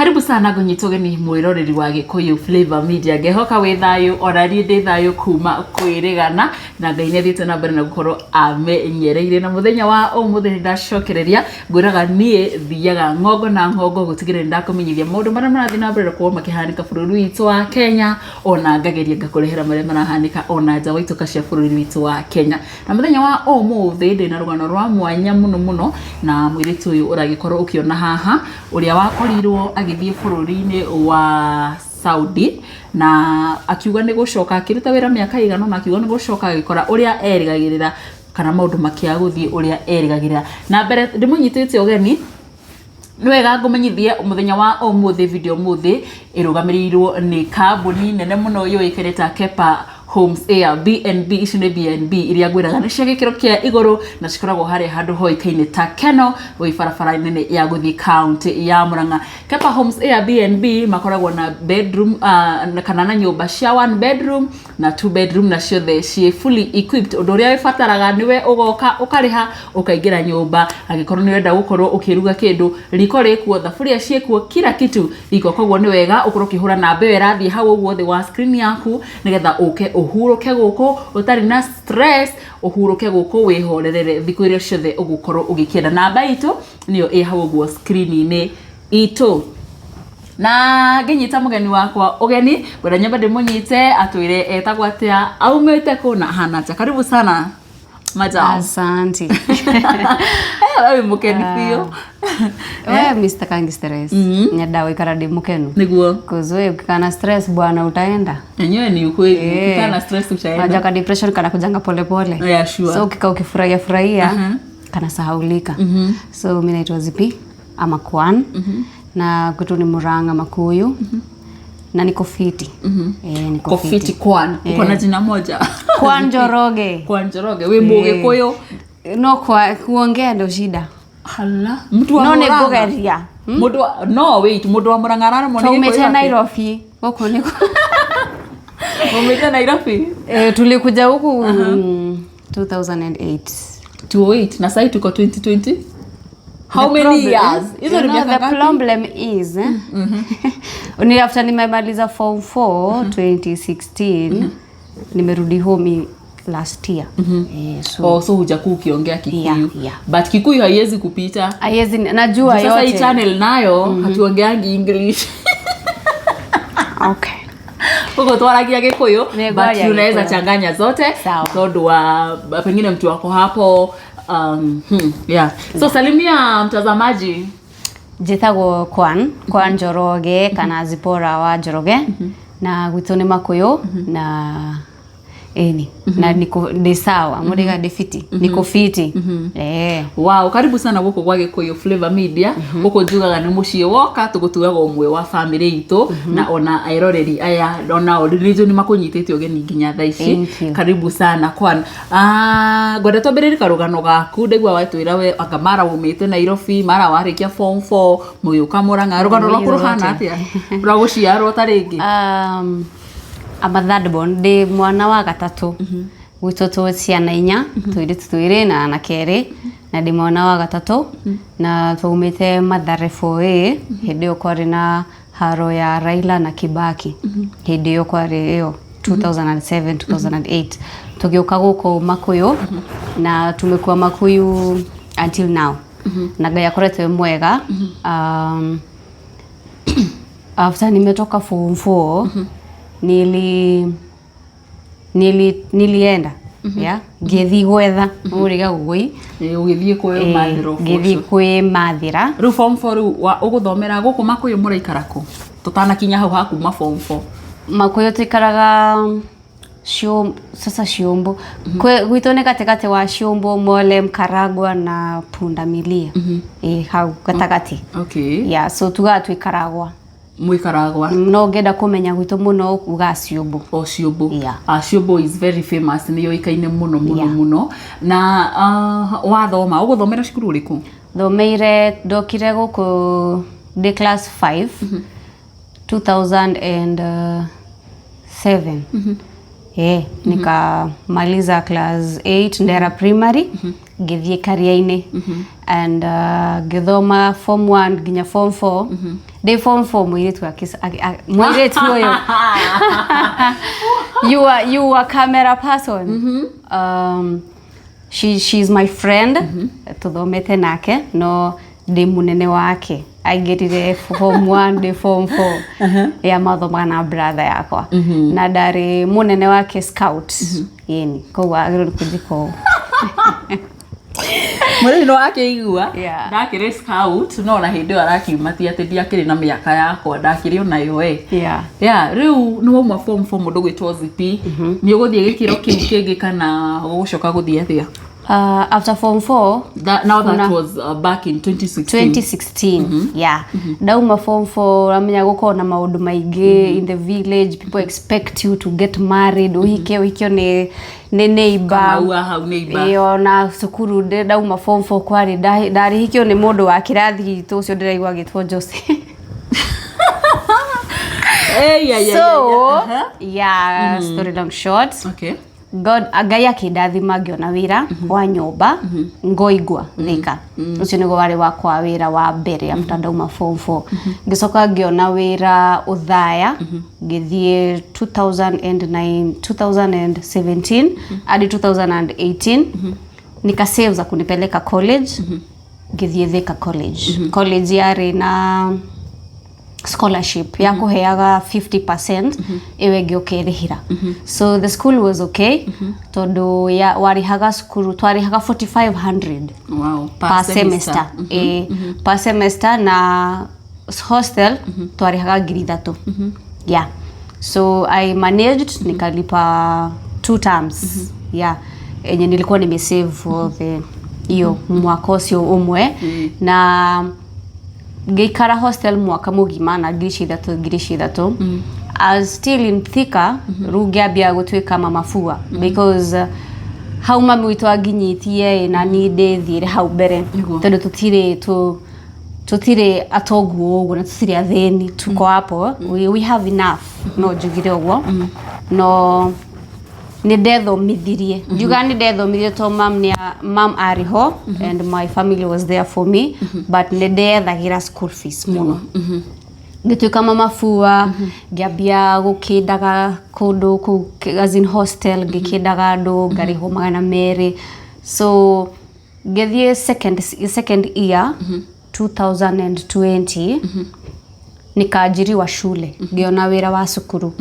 Karibu sana ngũnyita ũgeni mwĩroreri wa Gĩkũyũ Flavor Media. Ngehoka wĩ thayũ, ona niĩ ndĩ thayũ kuma kwĩrĩgana, na Ngai nĩ athiĩte na mbere na gũkorwo amenyereire. Na mũthenya wa ũmũthĩ nĩ ndacokereria, ngwĩraga niĩ thiaga ng'ongo na ng'ongo gũtigĩrĩra nĩ ndakũmenyithia maũndũ marĩa marathiĩ na mbere gũkorwo makĩhanĩka bũrũri witũ wa Kenya, ona ngageria ngakũrehera marĩa marahanĩka ona nja wa itoka cia bũrũri witũ wa Kenya. Na mũthenya wa ũmũthĩ ndĩna rũgano rwa mwanya mũno mũno na mũirĩtu ũyũ ũragĩkorwo ũkĩona haha, ũrĩa wakorirwo agĩthiĩ bũrũri-inĩ wa Saudi na akiuga nĩ gũcoka, akĩruta wĩra mĩaka ĩigana ũna, akiuga nĩ gũcoka agĩkora ũrĩa erĩgagĩrĩra kana maũndũ makĩaga gũthiĩ ũrĩa erĩgagĩrĩra. Na mbere ndĩmũnyitĩte ũgeni, nĩ wega ngũmenyithie mũthenya wa ũmũthĩ, video ũmũthĩ ĩrũgamĩrĩirwo nĩ kambuni nene mũno yũĩkaine ta Kepa Homes Air BNB. Ici nĩ BNB iria ngwĩraga nĩ cia gĩkĩro kĩa igũrũ na cikoragwo harĩa handũ hoĩkaine ta Keno wĩ barabara nene ya gũthiĩ kaunti ya Murang'a. Kepa Homes Air BNB makoragwo na bedroom, kana na nyũmba cia one bedroom na two bedroom, na ciothe ciĩ fully equipped. Ũndũ ũrĩa wĩbataraga nĩwe ũgoka ũkarĩha ũkaingĩra nyũmba. Angĩkorwo nĩ ũrenda gũkorwo ũkĩruga kĩndũ, riko rĩkuo, thaburia ciĩkuo, kila kitu iko. Koguo nĩ wega ũkorwo ũkĩhũra namba ĩyo ĩrathiĩ hau ũguo thĩ wa screen yaku, nĩgetha ũke ũhurũke gũkũ ũtarĩ na stress, ũhurũke gũkũ wĩhorerere thikũ iria ciothe ũgũkorwo ũgĩkĩenda. Namba itũ nĩyo ĩ hau ũguo screen-inĩ itũ. Na ngĩnyita mũgeni wakwa ũgeni, ngwenda nyambe ndĩmũnyite atwĩre etagwo atĩa, aumĩte kũ na ahana atĩa. Karibu sana, madam. Asante. Eh, wĩ mũkeni biũ. We Mr. Kangi stress. Nyenda gũikara ndĩ mũkenu. Nĩguo. Cause we ukikaa na stress, bwana, utaenda. Enyewe ni ukweli, ukikaa na stress utaenda. Unajua ka depression kana kujanga pole pole. Yeah, sure. So ukikaa ukifurahia furahia, kana sahaulika. So mimi naitwa Zipi ama Kwan. Na kwetu ni Murang'a, Makuyu. Na niko fiti. Eh, niko Uko fiti. Kwan, uko na jina moja. Kwan Njoroge. Kwan Njoroge, wĩ Mũgĩkũyũ. No kwa kuongea ndo shida. Hala, mtu wa No nĩ Murang'a. ngũgeria. Mũndũ wa, no wait, mũndũ wa Murang'a araremwo nĩ Twaumĩte Gĩkũyũ atĩa? Nairobi. Gũkũ nĩkuo. Mumĩte Nairobi? Eh, tulikuja huku 2008. 2008, na sasa tuko 2020. How The many years? Hizo You ni know, miaka the ngapi? problem is, ni after nimemaliza form 4 2016, nimerudi home last year. Eh, so Oh, so hujakuwa ukiongea Kikuyu. Yeah. But Kikuyu haiwezi kupita. Haiwezi, najua Sasa hii yote. channel nayo hatuongeangi English. Okay. Huko twaragia Gikuyu, Nĩ but ngwaria unaweza Gĩkũyũ. changanya zote Sawa. tondu wa pengine mtu wako hapo, yeah. So salimia mtazamaji. Njĩtagwo Kwan Njoroge kana Zipora wa Njoroge, na gwitũ nĩ Makuyu, na ĩni na niko ndĩ sawa, mũrĩga ndĩ fiti, niko fiti, eh. Wow, karibu sana gũkũ gwa Gĩkũyũ Flavor Media. Gũkũ njugaga nĩ mũciĩ, woka tũgũtuaga ũmwe wa family itũ, na ona eroreri aya ona o rĩrĩ nĩ makũnyitĩte ũgeni nginya thaa ici. Thank you. Karibu sana, Kwan. Ah, ngwenda twambĩrĩrie karũgano gaku. Ndaigua watwĩra we anga mara umĩte Nairobi, mara warĩkia form 4 mũgĩũka Mũrang'a. Rũgano rwaku rũhana atĩa rwa gũciarwo ta rĩngĩ? I'm a third born, ndĩ mwana wa gatatũ. Gwitũ twĩ ciana inya, tũirĩtu twĩrĩ na anake erĩ, na ndĩ mwana wa gatatũ, na twaumĩte Mathare 4A hĩndĩ ĩyo kwarĩ na haro ya Raila na Kibaki. Hĩndĩ ĩyo kwarĩ ĩyo 2007 2008, tũgĩũka gũkũ Makuyu na tumekuwa Makuyu until now, na Ngai akoretwo e mwega. After nimetoka form 4, nilienda, yeah, ngĩthiĩ gwetha ũrĩga gũgũi. Ĩ, ũgĩthiĩ kwĩmathĩra Ngĩthiĩ ũboco. Kwĩmathĩra. Rĩu form 4 rĩu ũgũthomera gũkũ Makuyu, mũraikara kũ tũtanakinya hau hakuma form 4? Makuyu tuikaraga sasa Ciumbu. Gwitũ nĩ gatagatĩ wa Ciumbu, Mole, Mkaragwa na Pundamilia, ĩ hau gatagatĩ. Yeah, so tugaga tuikaragwa. Mwĩkaragwa. No ũngĩenda kũmenya gwitũ mũno, ugaga Ciumbu. O Ciũmbũ. Yeah. Ah, Ciũmbũ is very famous, nĩ yũĩkaine mũno mũno mũno. Na wathoma, ũgũthomera cukuru ũrĩkũ? Thomeire, ndokire gũkũ ndĩ class 5 2007. Eh, nikamaliza class 8 Ndera Primary, ngĩthiĩ Karia-inĩ and ngĩthoma form 1 nginya form 4. Ndĩ form 4 mũirĩtu mũirĩtu ũyũ, you are camera person. She's my friend, tuthomete nake, no ndĩ mũnene wake. Aingĩrire form 1, ndĩ form 4. Ya mathomaga na brother yakwa na ndarĩ mũnene wake scout, yeni koguo agĩrĩirwo nĩ kũnjĩka ũũ. Mũrĩmi nĩ wakĩigua. Yeah. Ndakĩrĩ scout, no na hĩndĩ ĩyo arakiuma ti atĩ ndiakĩrĩ na mĩaka yakwa, ndakĩrĩ onayo ĩ. Yeah, rĩu nĩ wauma form 4, mũndũ gwĩtwo Zipi, nĩ ũgũthiĩ gĩkĩro kĩu kĩngĩ kana ũgũcoka gũthiĩ atĩa? After form 4. Now that was back in 2016. 2016, yeah. Ndauma form 4, ramenya gũkorwo na maũndũ maingĩ in the village. People expect you to get married, ũhike, ũhikio nĩ neighbor. Kamau hau neighbor. Ĩyo na cukuru ndauma form 4 kwarĩ ndarĩhikio nĩ mũndũ wa kĩrathi gitũ ũcio ndĩraigua agĩtwo Jose. Hey, yeah, So yeah. yeah, story long short, God, Ngai akĩndathima ngĩona wĩra wa nyũmba Ngoigwa, Thika. Ũcio nĩguo warĩ wakwa wĩra wa mbere after ndauma form 4. Ngĩcoka ngĩona wĩra Ũthaya, ngĩthiĩ 2009, 2017 hadi 2018, nikasave za kunipeleka college. Ngĩthiĩ Thika College. College yarĩ na scholarship ya kũheaga 50%, ĩyo ĩngĩ ũkerĩhĩra. So the school was okay tondũ ya warĩhaga cukuru, twarĩhaga 4500 per semester, per semester, na hostel twarĩhaga 3000. Yeah, so I managed, nikalipa two terms, yeah, enye nilikuwa nimesave for the hiyo mwaka ũcio ũmwe, na ngĩikara hostel mwaka mũgima na 3000, 3000. I was still in Thika. Rĩu ngĩambia gũtuĩka mama fua because hau mami witũ anginyĩtie na niĩ ndĩthiĩre hau mbere, tondũ tũtirĩ tũtirĩ atongu ũguo na tũtirĩ athĩni, tuko hapo, we have enough, no njugire ũguo. No nĩ ndethomithirie, ndiugaga nĩ ndethomithirie to mam nĩ mam arĩ ho and my family was there for me, but nĩ ndethagĩra school fees mũno. Ngĩtuĩka mama fua, ngĩambia gũkĩndaga kũndũ kũu, as in hostel, ngĩkĩndaga andũ ngarĩhwo 200. So ngĩthiĩ second year 2020, nikaajiriwa shule, ngĩona wĩra wa cukuru,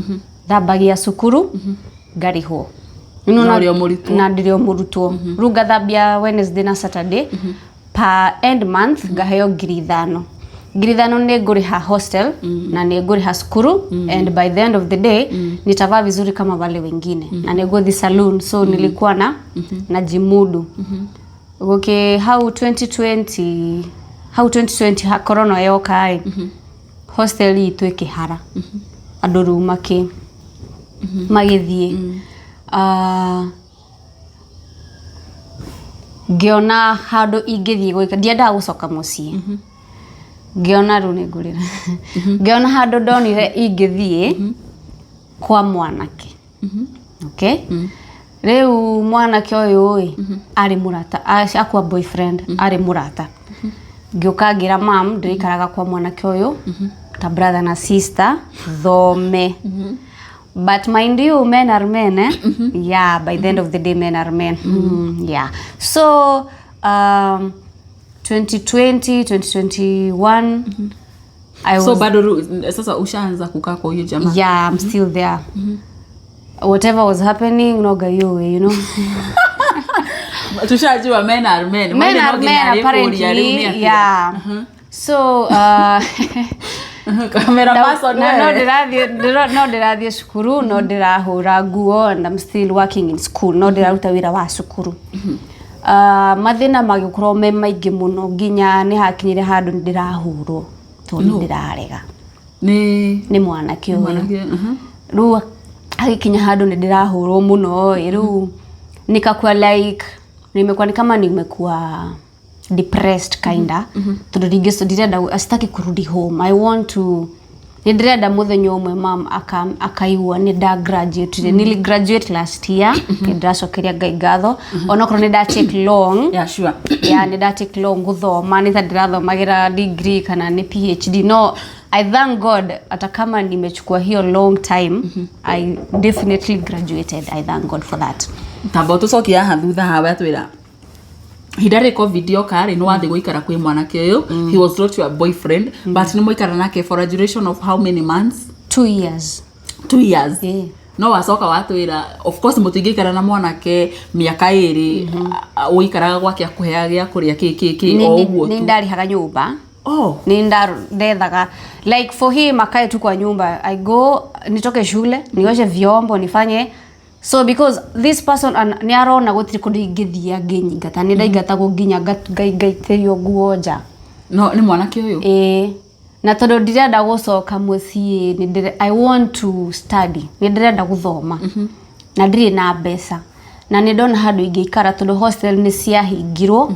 thambagia cukuru ngarĩhwo. Na ũrĩ o mũrutwo. Na ndĩrĩ o mũrutwo. Rĩu ngathambia Wednesday na Saturday. Per end month ngaheo 5000. 5000 nĩ ngũrĩha hostel na nĩ ngũrĩha cukuru, and by the end of the day nitavaa vizuri kama wale wengine na nĩ ngũthiĩ saloon. So nilikuwa na najimudu. Gũkĩ hau 2020, hau 2020 corona yoka ĩ, hostel itũ ĩkĩhara, andũ rĩu magĩthiĩ. Ah, ngĩona handũ ingĩthiĩ gũikara, ndiendaga gũcoka mũciĩ. Ngĩona rĩu nĩ ngũrĩra. Ngĩona handũ ndonire ingĩthiĩ kwa mwanake. Okay, rĩu mwanake ũyũ ĩ arĩ mũrata akwa boyfriend arĩ mũrata. Ngĩũka ngĩra mam ndĩrĩikaraga kwa mwanake ũyũ ta brother na sister, thome. But mind you, men are men, eh? Yeah, by the end of the day, men are men. Yeah, so 2020, 2021 I So was bado sasa ushaanza kukaa kwa huyo jamaa? Yeah, I'm still there. Whatever was happening, no gayo. Tushajua men are men. Men are men, apparently. Yeah, so Camera person no wewe. No ndĩrathiĩ cukuru, no ndĩrahũra nguo, and I'm still working in school, no ndĩraruta wĩra wa cukuru. Mathĩna magĩkorwo me maingĩ mũno nginya nĩ hakinyire handũ nĩ ndĩrahũrwo tondũ nĩ ndĩrarega. Nĩ Nĩ mwanake ũyũ. Mwanake. Rĩu hagikinya handũ nĩ ndĩrahũrwo mũno ĩ, rĩu nikakuwa like nimekuwa ni kama nimekuwa depressed kinda, tondũ ndirenda, sitaki kurudi home. I want to, nĩ ndĩrenda mũthenya ũmwe mam akaigua nĩ nda graduate. Nili graduate last year, nĩ ndĩracokeria Ngai ngatho onokorwo nĩ nda take long. Yeah, nĩ nda take long gũthoma, nĩ ta ndĩrathomagĩra degree kana nĩ PhD, no I thank God, hata kama nimechukua hiyo long time, I definitely graduated. I thank God for that. Tamba ũtũcokie haha thutha hawe atwĩra ihinda rĩ COVID yoka rĩ, nĩ wathiĩ gũikara kwĩ mwanake ũyũ. He was not your boyfriend, but nĩ mwaikara nake for a duration of how many months? 2 years. 2 years? Yeah. No wacoka watwĩra, of course mũtingĩikara na mwanake mĩaka 2, ũikaraga gwake akũheaga gĩa kũrĩa, kĩ kĩ kĩ, o ũguo Nĩ tu. Ndarihaga nyũmba. Oh. Ni ndethaga, like, for him akae tu kwa nyumba. I go, nitoke shule, nioshe vyombo, nifanye. So because this person nĩ arona gũtirĩ kũndũ ingĩthiĩ angĩnyingata, nĩ ndaingatagwo nginya ngaitĩrio nguo nja. No nĩ mwanake ũyũ? Ĩĩ, na tondũ ndirenda gũcoka mũciĩ, I want to study, nĩ ndĩrenda gũthoma na ndirĩ na mbeca, na nĩ ndona handũ ingĩikara tondũ hostel nĩ ciahingirwo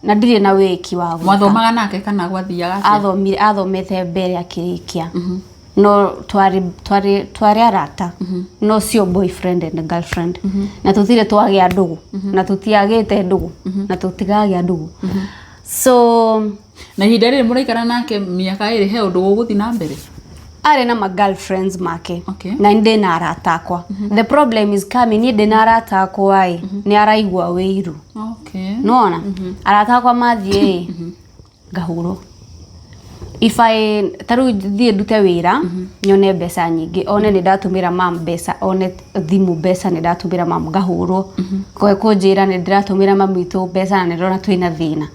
na ndirĩ na wĩki wa gwĩka. Mwathomaga nake kana gwathiaga atĩa? Athomire, athomete mbere akĩrĩkia, no twarĩ arata, no sio boyfriend and girlfriend, na tũtirĩ twagĩa ndũgũ, na tũtiagĩte ndũgũ, na tũtigagĩa ndũgũ, so Na ihinda rĩrĩ mũraikara nake mĩaka 2, he ũndũ ũgũthiĩ na mbere? Arĩ na ma girlfriends make. Na ndĩ na arata akwa. The problem is coming, niĩ ndĩ na arata akwa ĩ, nĩ araigua wĩiru. Nona arata akwa mathiĩ ĩ, ngahũrwo. If I ta rĩu thiĩ ndute wĩra nyone mbeca nyingĩ, one nĩ ndatũmĩra mam mbeca, one thimũ mbeca nĩ ndatũmĩra mam, ngahũrwo kwe kũnjĩra nĩ ndĩratũmĩra mami witũ mbeca na nĩ ndĩrona twĩna thĩna,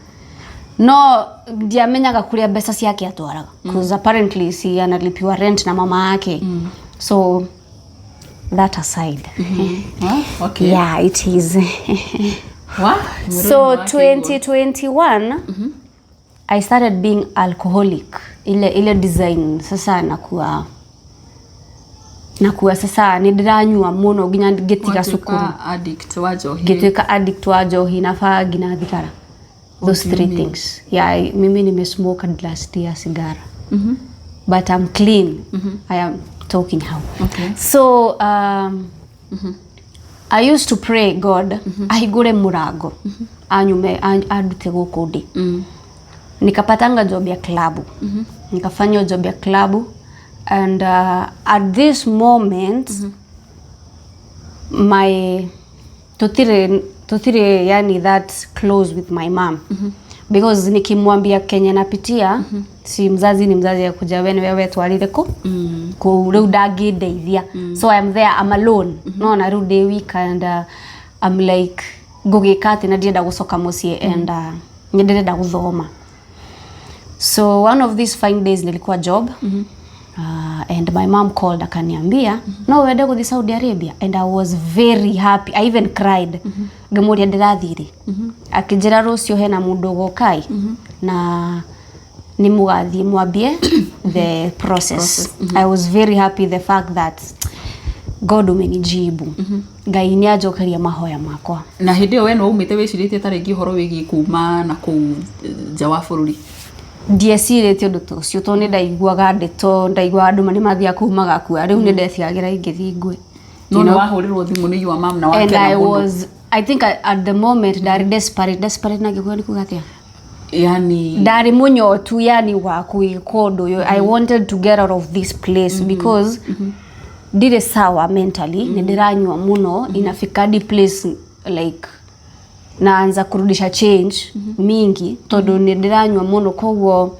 no ndiamenyaga kũrĩa mbeca ciake atwaraga, cause apparently si analipiwa rent na mama yake. So that aside. Ah, okay. Yeah, it is. Wa? So 2021 I started being alcoholic, ile ile design sasa nakuwa sasa nĩ ndĩranyua mũno nginya ngĩtiga cukuru. Addict wa njohi. Ngĩtuĩka addict wa njohi na bangi na thigara, those three things. Yeah, mimi nimesmoke last year sigara, but I'm clean. I am talking how. So I used to pray God ahingũre mũrango anyume andute gũkũ ndĩ. Nikapatanga job ya klabu, nikafanya job ya klabu, and at this moment my tutire yani that close with my mom, because nikimwambia kenye napitia, si mzazi ni mzazi, akuja we wewe twarire ku kuu riu ndangĩndeithia. So I'm there, I'm alone, nona riu ndĩ weak and I'm like, ngũgĩka atĩ na ndirenda gũcoka mũciĩ and nĩ ndĩrenda gũthoma. So one of these fine days nilikuwa job, and my mom called, akaniambia, "No wende gũthiĩ Saudi Arabia?" And I was very happy, I even cried. Ngĩmũria ndĩrathiĩ rĩ, akĩnjĩra rũciũ hena mũndũ ũgokai na nĩ mũgathiĩ mwambie the process. I was very happy, the fact that God umenijibu, Ngai nĩ anjokeria mahoya makwa. Na hĩndĩ ĩyo we nĩ waumĩte wĩcirĩtie ta rĩngĩ ũhoro wĩgiĩ kuma na kũu nja wa bũrũri? Ndiecirĩtie ũndũ ta ũcio tondũ nĩ ndaiguaga ndeto, ndaiguaga andũ nĩ mathiaga kũu magakua, rĩu nĩ ndetigagĩra ingĩthiĩ ngue. No nĩ wahũrĩrwo thimũ nĩ your mom na And wakena I mũno. was, I think at the moment ndarĩ desperate. Desperate na Gĩkũyũ nĩ kuga atĩa? Yani Ndarĩ mũnyotu, yani wa gwĩka ũndũ ũyũ. I wanted to get out of this place because ndirĩ sawa mentally, nĩ ndĩranyua mũno, inafika hadi place like naanza kurudisha change mingi tondũ nĩ ndĩranyua mũno, koguo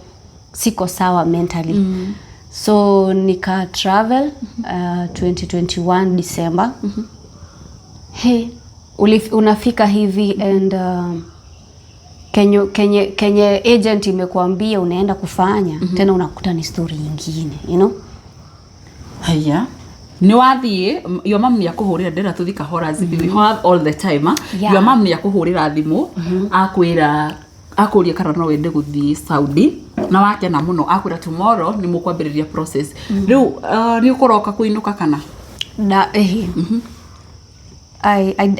siko sawa mentally. So nika travel 2021 December. He, unafika hivi and kenye agent imekuambia unaenda kufanya, tena unakuta ni story nyingine. Haya, nĩ wathiĩ, your mom nĩ akũhũrĩra, ndĩra tũthi kahora zibi, we have all the time, ah. Your mom nĩ akũhũrĩra thimũ, akwĩra, akũria kana no wende gũthiĩ Saudi, na wakena mũno, akwĩra tomorrow nĩ mũkwambĩrĩria process. Rĩu nĩ ũkũroka kũinũka kana? Da, eh,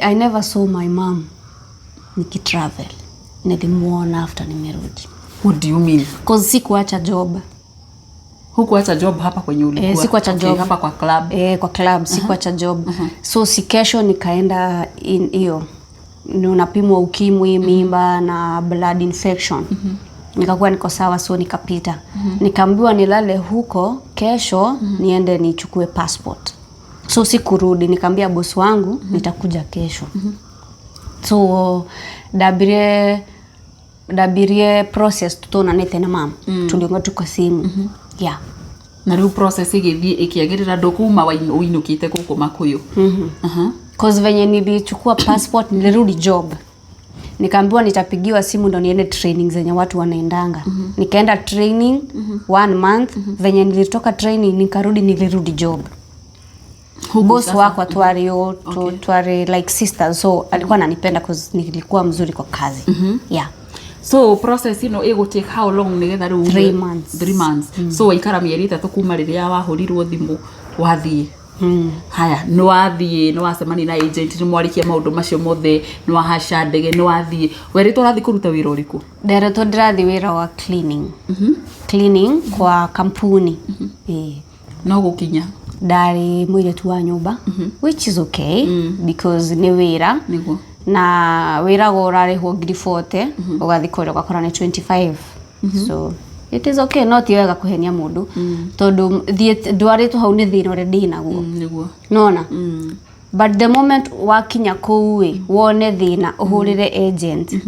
I never saw my mom nikitravel. Nilimuona after nimerudi. What do you mean? 'Cause sikuacha job. Hukuacha job hapa kwenye ulikuwa? Eh, sikuacha Okay, job. Hapa kwa club. Eh, kwa club sikuacha job. So si kesho nikaenda hiyo ni unapimwa ukimwi, mimba na blood infection. Nikakuwa niko sawa, so nikapita. Nikaambiwa nilale huko, kesho niende nichukue passport. So sikurudi, nikaambia bosi wangu nitakuja kesho. So ndambirie process tutonanĩte na mum, tuliongea tu kwa simu, yeah. Na rĩu process ĩgĩthiĩ ĩkĩagĩrĩra, ndũkuma ũinũkĩte gũkũ Makũyũ? Aha. 'Cause venye nilichukua passport, nilirudi job, nikaambiwa nitapigiwa simu ndo niende training zenye watu wanaendanga. Nikaenda training one month. Venye nilitoka training nikarudi, nilirudi job. Huku Boss sasa? wakwa twari twari like sisters, so alikuwa ananipenda 'cause nilikuwa mzuri kwa kazi, yeah. So process ĩno ĩgũ take how long nĩgetha rĩu 3 months. 3 months. So waikara mĩeri 3 kuma rĩrĩa wahũrirwo thimũ wathiĩ. Haya, nĩ wathiĩ, nĩ wacemania na agent, nĩ mwarĩkia maũndũ macio mothe, nĩ wahaca ndege, nĩ wathiĩ. Werĩtwo ũrathiĩ kũruta wĩra ũrĩkũ? Nderetwo ndĩrathiĩ wĩra wa cleaning kwa kampuni. Eh. No gũkinya? Ndarĩ mũirĩtu wa nyũmba, which is okay because nĩ wĩra. Na wĩra go ũrarĩhwo ngiri 40, ũgathiĩ kũrĩa ũgakora nĩ 25, so it is okay. No ti wega kũhenia mũndũ, tondũ thiĩ ndwarĩtwo hau nĩ thĩna ũrĩa ndĩnaguo. Nona but the moment wakinya kũu ĩ wone thĩna, ũhũrĩre agent,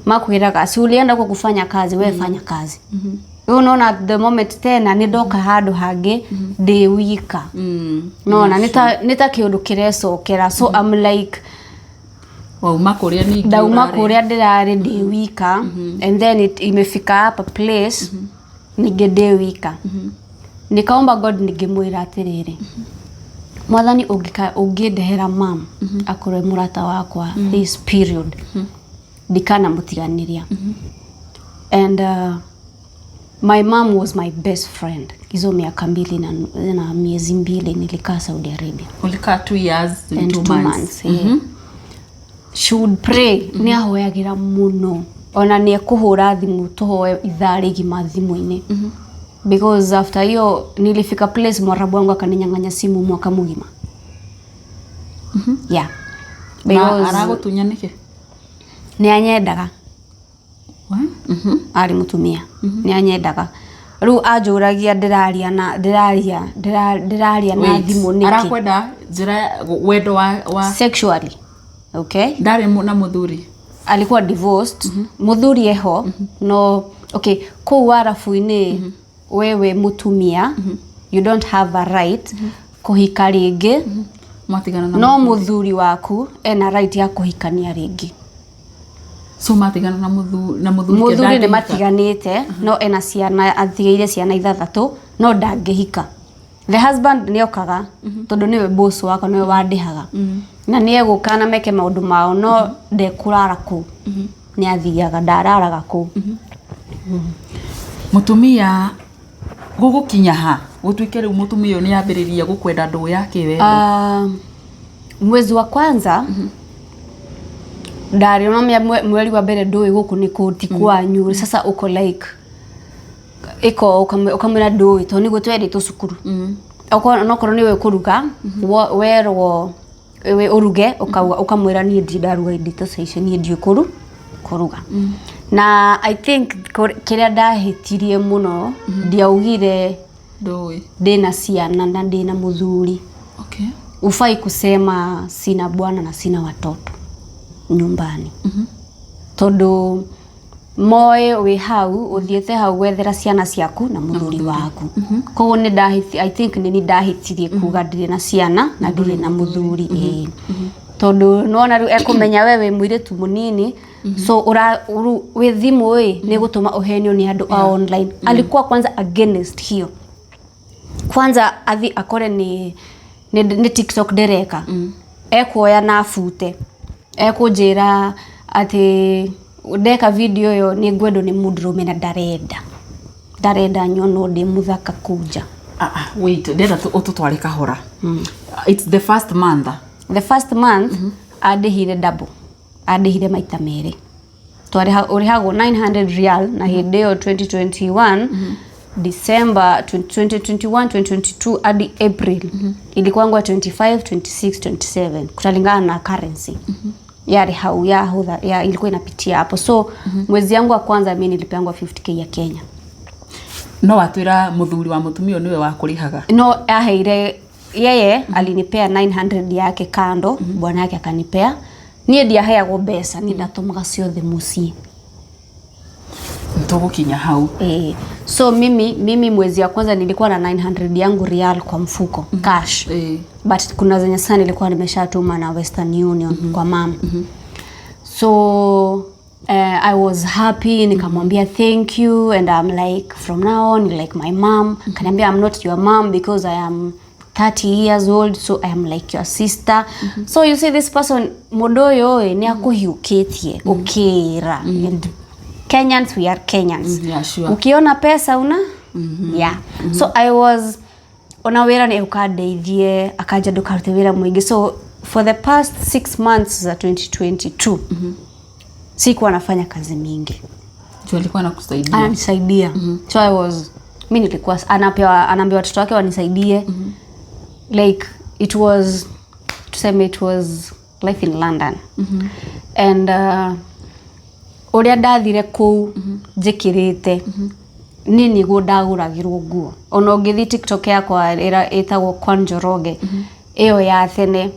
makwĩraga, "Si ulienda huko kufanya kazi? We fanya kazi." Rĩu unaona the moment tena nĩ ndoka handũ hangĩ ndĩ wika. Nona nĩ ta kĩũndũ kĩrecokera, so I'm like, Wauma kũrĩa ningĩ ndauma ũrarĩ. Kũrĩa ndĩrarĩ ndĩ wika, and then imefika hapa place ningĩ ndĩ wika. Nikaomba God, ningĩmwĩra atĩrĩrĩ, "Mwathani, ũngĩndehera mam akorwe mũrata wakwa this period, ndikanamũtiganĩria." And my mom was my best friend hizo miaka 2 na miezi 2 nilikaa Saudi Arabia. Ulikaa 2 years and And two two months. months, yeah. She would pray, nĩ ahoyagĩra mũno, ona nĩ ekũhũra thimũ tũhoe ithaa rĩgima thimũ-inĩ, because after hiyo nilifika place mwarabu wangu akaninyang'anya simu mwaka mugima, yeah. Na Because aragũtunya nĩkĩ? Nĩ anyendaga. Arĩ mũtumia nĩ anyendaga. Rĩu anjũragia ndĩraria na ndĩraria ndĩraria na Wait, thimũ nĩkĩ. Arakwenda njĩra wendo wa Sexually, okay. Ndarĩ na mũthuri? Alikuwa divorced. Muthuri eho, no okay, kũu warabu-inĩ wewe mũtumia you don't have a right kũhika rĩngĩ. Mwatigana na No mũthuri waku ena right ya kũhikania rĩngĩ. So matigana na mũthuri ke Mũthuri nĩ ndangĩhika? Matiganĩte, no ena ciana, atigĩire ciana ithathatũ, no ndangĩhika. The husband nĩ okaga tondũ nĩwe boss wakwa, nĩwe wandĩhaga, na nĩ egũka na meke maũndũ mao, no ndekũrara kũu, nĩ athiaga, ndararaga kũu. Mũtumia gũgũkinya ha gũtuĩke rĩu mũtumia ũyũ nĩ ambĩrĩria gũkwenda ndũũ ya kĩwendo? Mwezi wa kwanza ndarĩ no mweri wa mbere, ndũĩ gũkũ nĩ kũ, ti kwanyu. Sasa uko like ĩko ũkamwĩra ndũĩ, tondũ nĩguo twerĩtwo cukuru. Onokorwo nĩwe kũruga, werwo we ũruge, ũkauga, ũkamwĩra, "Niĩ ndirĩ ndaruga indo ta icio, niĩ ndiũĩ kũruga." Na I think kĩrĩa ndahĩtirie mũno, ndiaugire ndũĩ ndĩna ciana na ndĩna mũthuri. Ufai kusema sina bwana na sina watoto nyumbani, tondũ moĩ wĩ hau, ũthiĩte hau gwethera ciana ciaku na mũthuri waku. Koguo nĩ ndahĩti, I think nĩ ni ndahĩtirie kuga ndirĩ na ciana na ndirĩ na mũthuri, ĩĩ, tondũ nĩwona rĩu ekũmenya we wĩ mũirĩtu mũnini, so ũra wĩ thimũ ĩ nĩ gũtũma ũhenio nĩ andũ a online. Alikuwa kwanza against hiyo. Kwanza athi akore nĩ TikTok ndĩreka, ekuoya na abute, ekũnjĩra atĩ ndeka video ĩyo nĩ ngwendwo nĩ mũndũrũme, na ndarenda nyonwo ndĩ mũthaka kũu nja. Ah, ah, wait, ndĩrenda ũtũtware kahora. It's the first month. The first month andĩhire double, andĩhire maita merĩ. Twarĩha, ũrĩhagwo 900 rial, na hĩndĩ ĩyo 2021 December 2021, 2022 hadi April ilikuwangwa 25, 26, 27 kutalingana na currency. Yarĩ hau yahũtha ya ilikuwa inapitia hapo, so mwezi yangu wa kwanza mi nilipeangwa 50K ya Kenya. No watwĩra mũthuri wa mũtumia ũyũ nĩwe wakũrĩhaga? No aheire yeye, alinipea 900 yake kando, bwana yake akanipea. Niĩ ndiaheagwo mbeca, niĩ ndatũmaga ciothe mũciĩ. Tũgũkinya hau. So mimi mwezi ya kwanza nilikuwa na 900 yangu rial kwa mfuko, cash. But kuna zenye sana nilikuwa nimeshatuma na Western Union kwa mama. So I was happy, nikamwambia thank you, and I'm like, from now on you're like my mom. Kaniambia, "I'm not your mom because I am 30 years old, so I am like your sister." So you see this person, mũndũ ũyũ ĩ nĩ akũhiũkĩtie ũkĩra, and Kenyans, we are Kenyans. Yeah, sure. Ukiona pesa una yeah. So I was ona wĩra nĩ ũkandeithie, akanja ndũkarute wĩra mũingĩ. So for the past 6 months za 2022 sikuwa nafanya kazi mingi. Juu alikuwa anakusaidia. Ananisaidia. So I was mi nilikuwa anapewa, anaambia watoto wake wanisaidie. Like it was, tuseme it was life in London. And ũrĩa ndathire kũu njĩkĩrĩte niĩ nĩguo ndagũragĩrwo nguo. Ona ũngĩthiĩ TikTok yakwa ĩra ĩtagwo Kwa Njoroge ĩyo ya tene,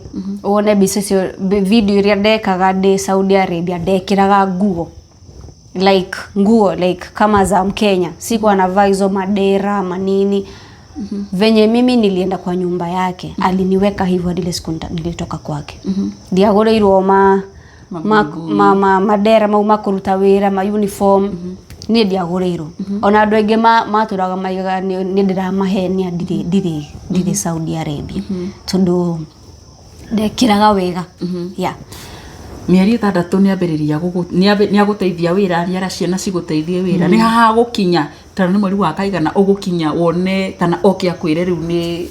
wone mbica icio, video iria ndekaga ndĩ Saudi Arabia, ndekĩraga nguo like nguo like kama za Mkenya. Sikuwa navaa hizo madera manini. Venye mimi nilienda kwa nyumba yake, aliniweka hivyo hadi ile siku nilitoka kwake. Ndiagũrĩirwo ma, madera mau makũruta wĩra, ma uniform, niĩ ndiagũrĩirwo. Ona andũ aingĩ matũraga maigaga nĩ ndĩramahenia ndirĩ Saudi Arabia, tondũ ndekĩraga wega, yeah. Mĩeri 6 nĩ ambĩrĩria nĩ agũteithia wĩra, nĩ ara ciana cigũteithie wĩra, nĩ haha gũkinya tondũ nĩ mweri wa kaigana ũgũkinya wone kana oke akwĩre rĩu nĩ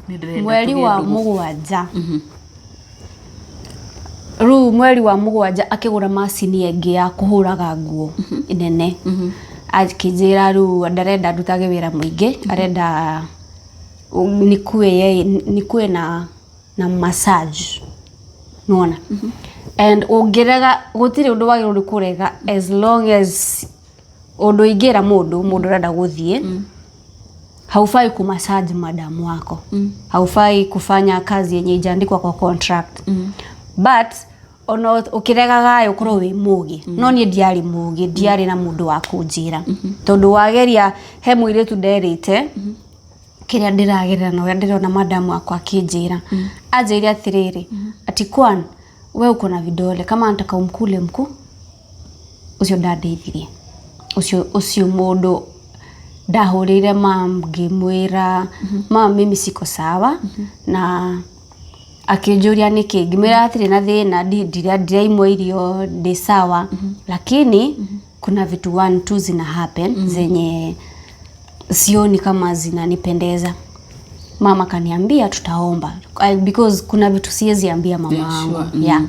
ndĩrenda Mweri tũgĩe wa ndũgũ? Mũgwanja rĩu, mweri wa mũgwanja akĩgũra macini ĩngĩ ya kũhũraga nguo nene. Akĩnjĩra rĩu ndarenda ndutage wĩra mũingĩ, arenda nikuwe na massage, nĩwona? And ũngĩrega, gũtirĩ ũndũ wagĩrĩirwo nĩ kũrega as long as ũndũ ingĩra mũndũ ũrenda gũthiĩ, haufai kumassage madamu wako, haufai kufanya kazi yenye ijaandikwa kwa contract. But ona ũkĩregaga ũkorwo wĩ mũgĩ. No niĩ ndiarĩ mũgĩ, ndiarĩ na mũndũ wa kũnjĩra, tondũ wageria he mũirĩtu nderĩte kĩrĩa ndĩragerera na ũrĩa ndĩrona madamu wakwa akĩnjĩra. Anjĩire atĩrĩrĩ, ati, "Kwan, we uko na vidole, kama anataka umkule mkuu." Ũcio ndandeithirie, ũcio mũndũ ndahũrĩire mam, ngĩmwĩra, "Mam, mimi siko sawa." Na akĩnjũria nĩkĩ, ngĩmwĩra hatirĩ na thĩna, ndiraimwo irio, ndĩ sawa, lakini kuna vitu one two zina happen zenye sioni kama zinanipendeza. Mama akaniambia tutaomba. Because kuna vitu siwezi ambia mama wangu. Yeah.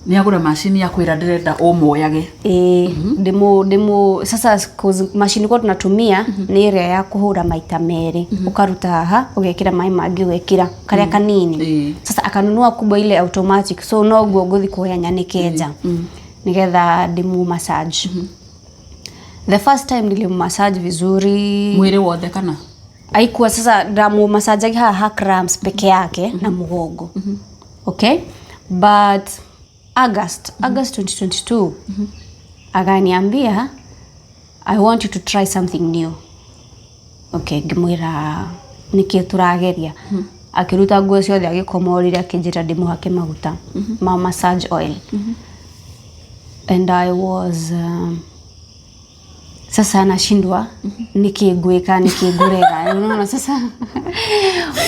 Nĩ agũra macini ya kwĩra ndĩrenda ũmoyage. Ĩĩ, ndĩmũ sasa, 'cause machine kwa tunatumia nĩ ĩrĩa ya kũhũra maita merĩ, ũkaruta haha ũgekĩra maĩ mangĩ, ũgekĩra karĩa kanini. Sasa akanunua kubwa ile automatic, so noguo ngũthi kuoya nyanĩke nja nĩgetha ndĩmu massage. The first time nilimassage vizuri. Mwĩrĩ wothe kana? Haikuwa, sasa ndamu massage haha ha cramps peke yake na mugongo. Okay, but August 2022 akaniambia, "I want you to try something new." Okay, ngĩmwĩra nĩkĩ tũrageria. Akĩruta nguo ciothe, agĩkoma ũrĩrĩ, akĩnjĩra ndĩmũhake maguta ma massage oil, and I was sasa nashindwa nĩkĩ ngwĩka, nĩkĩ ngũrega. Unaona sasa,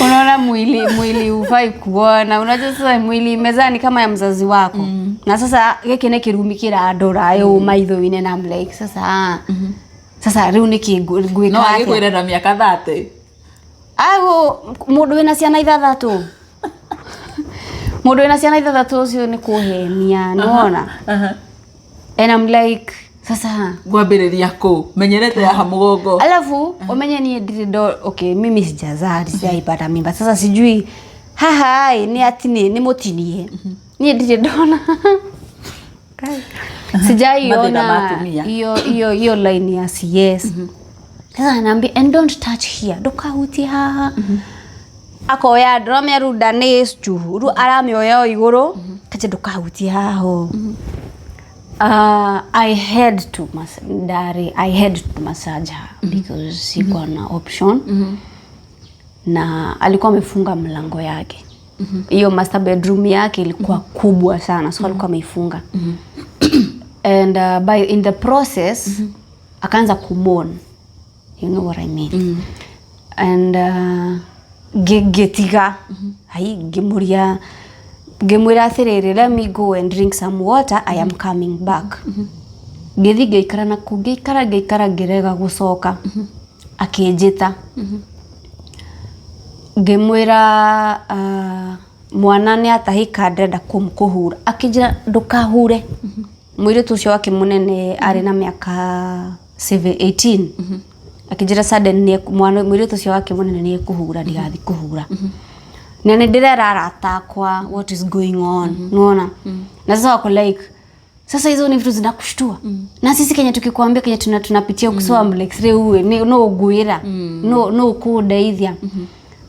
unaona mwili hufai kuona. Unajua sasa mwili mezani kama ya mzazi wako, na sasa gĩkĩ nĩ kĩrumi kĩrandora ũ maitho-inĩ, na I'm like, sasa rĩu nĩkĩ ngwĩka No atĩa? Agĩkwĩra na mĩaka 30. Ago mũndũ wĩna ciana ithathatũ, mũndũ wĩna ciana ithathatũ ũcio nĩ kũhenia, nĩwona? And I'm like, sasa Ngwambĩrĩria kũ menyerete haha mũgongo? Alafu umenye niĩ ndirĩ ndo, okay, mimi sijazaa, sijaipata mimba. Sasa sijui haha ĩ nĩ ati nĩ mũtinie. Niĩ ndirĩ ndona. Mathĩna ma Sijaiona atumia. hiyo line ya CS. Sasa anaambia, "And don't touch here, ndũkahutie haha." Akoya, ndũramenya rĩu nda nĩ cuhu, rĩu aramĩoya o igũrũ kache, "Ndũkahutie haha ũũ." I had to ndari I had to massage her because sikuwa na option na alikuwa amefunga mlango yake. Hiyo master bedroom yake ilikuwa kubwa sana, so alikuwa ameifunga and by in the process akaanza kumoan, you know what I mean, and ngĩtiga hai, ngĩmũria, ngĩmwĩra atĩrĩrĩ, "Let me go and drink some water, I am coming back." Ngĩthiĩ ngĩikara na kũu, ngĩikara, ngĩikara, ngĩrega gũcoka. Akĩnjĩta, ngĩmwĩra, "Mwana nĩ atahĩka, ndĩrenda kũhura." Akĩnjĩra, "Ndũkahure." Mũirĩtu ũcio wake mũnene arĩ na mĩaka 18. Akĩnjĩra sudden nĩ mwana mũirĩtu ũcio wake mũnene nĩ ekũhura, ndigathiĩ kũhura, na nĩ ndĩrera arata akwa what is going on, unaona? Na sasa wako like, "Sasa hizo ni vitu zinakushtua? Na sisi Kenya tukikwambia Kenya tunapitia mm. So I'm like, "Rĩu nĩ no ngwĩra no kũndeithia."